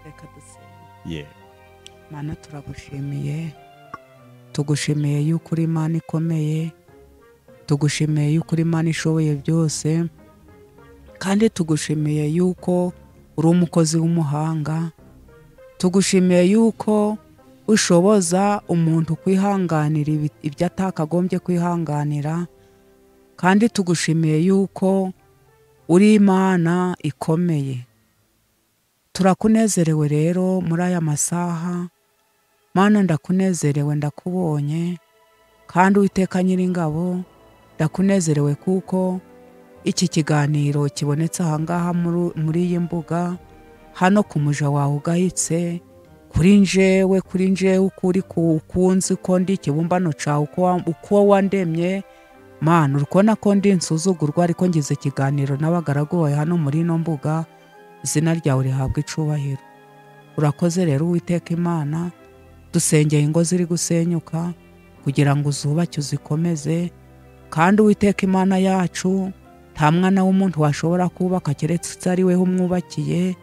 A: Reka dusenge. Mana, turagushimiye, tugushimiye yuko uri Imana ikomeye, tugushimiye yuko uri Imana ishoboye byose, kandi tugushimiye yuko uri umukozi w'umuhanga, tugushimiye yuko ushoboza umuntu kwihanganira ibyo atakagombye kwihanganira, kandi tugushimiye yuko uri Imana ikomeye. Turakunezerewe rero muri aya masaha. Mana, ndakunezerewe, ndakubonye, kandi Uwiteka Nyiringabo ndakunezerewe kuko iki kiganiro kibonetse ahangaha muri iyi mbuga hano ku muja wawe ugahitse, kuri njewe, kuri njewe ukuri kukunzi ko ndi ikibumbano cawe uko wandemye. Mana, uri kubona ko ndi insuzugurwa, ariko ngize ikiganiro n'abagaragu bawe hano muri ino mbuga, izina ryawe rihabwa icubahiro. Urakoze rero Uwiteka Imana, dusengeye ingo ziri gusenyuka kugira ngo uzubake uzikomeze, kandi Uwiteka Imana yacu, nta mwana w'umuntu washobora kubaka keretse ari weho umwubakiye.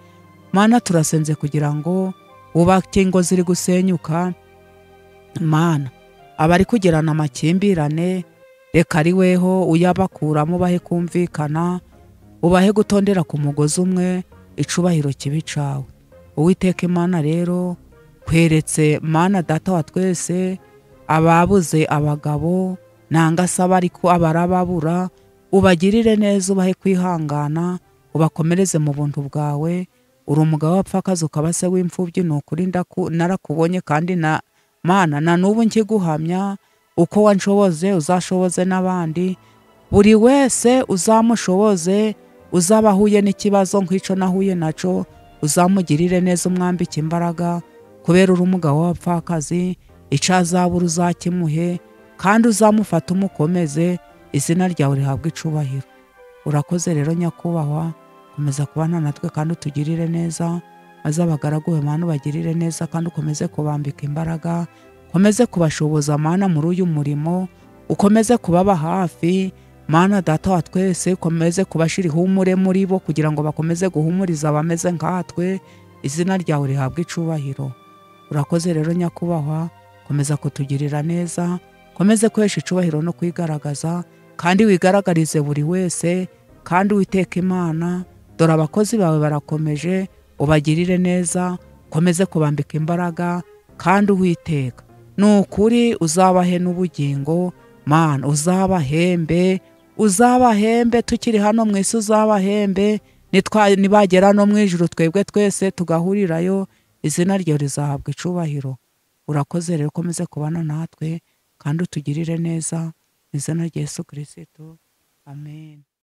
A: Mana, turasenze kugira ngo wubake ingo ziri gusenyuka. Mana, abari kugirana amakimbirane reka ari weho uyabakuramo, ubahe kumvikana, ubahe gutondera ku mugozi umwe, icubahiro kibi cawe. Uwiteka Imana rero kweretse Mana data wa twese ababuze abagabo nanga saba ariko abarababura, ubagirire neza, ubahe kwihangana, ubakomereze mu buntu bwawe. Uri umugabo w'abapfakazi ukaba se w'imfubyi, ni ukuri narakubonye, kandi na Mana na n'ubu nkiguhamya, uko wanshoboze uzashoboze n'abandi, buri wese uzamushoboze, uzaba ahuye n'ikibazo nk'ico nahuye naco, uzamugirire neza, umwambike imbaraga, kubera uri umugabo w'abapfakazi, ico azabura uzakimuhe, kandi uzamufata umukomeze, izina ryawe rihabwe icubahiro. Urakoze rero nyakubahwa, komeza kubana natwe kandi utugirire neza, maze abagaragu bawe Mana ubagirire neza, kandi ukomeze kubambika imbaraga, ukomeze kubashoboza Mana muri uyu murimo, ukomeze kubaba hafi Mana data wa twese, ukomeze kubashira ihumure muri bo kugira ngo bakomeze guhumuriza abameze nkatwe, izina ryawe rihabwe icubahiro. Urakoze rero nyakubahwa, komeza kutugirira neza, komeze kwesha icubahiro no kwigaragaza, kandi wigaragarize buri wese, kandi Uwiteka Imana, dore abakozi bawe barakomeje, ubagirire neza, ukomeze kubambika imbaraga, kandi Uwiteka ni ukuri uzabahe n'ubugingo. Mana, uzabahembe, uzabahembe tukiri hano mu isi, uzabahembe nibagera no mu ijuru twebwe twese tugahurirayo, izina ryawe rizahabwa icubahiro. Urakoze rero, ukomeze kubana natwe kandi utugirire neza, mu izina rya Yesu Kristo, amen.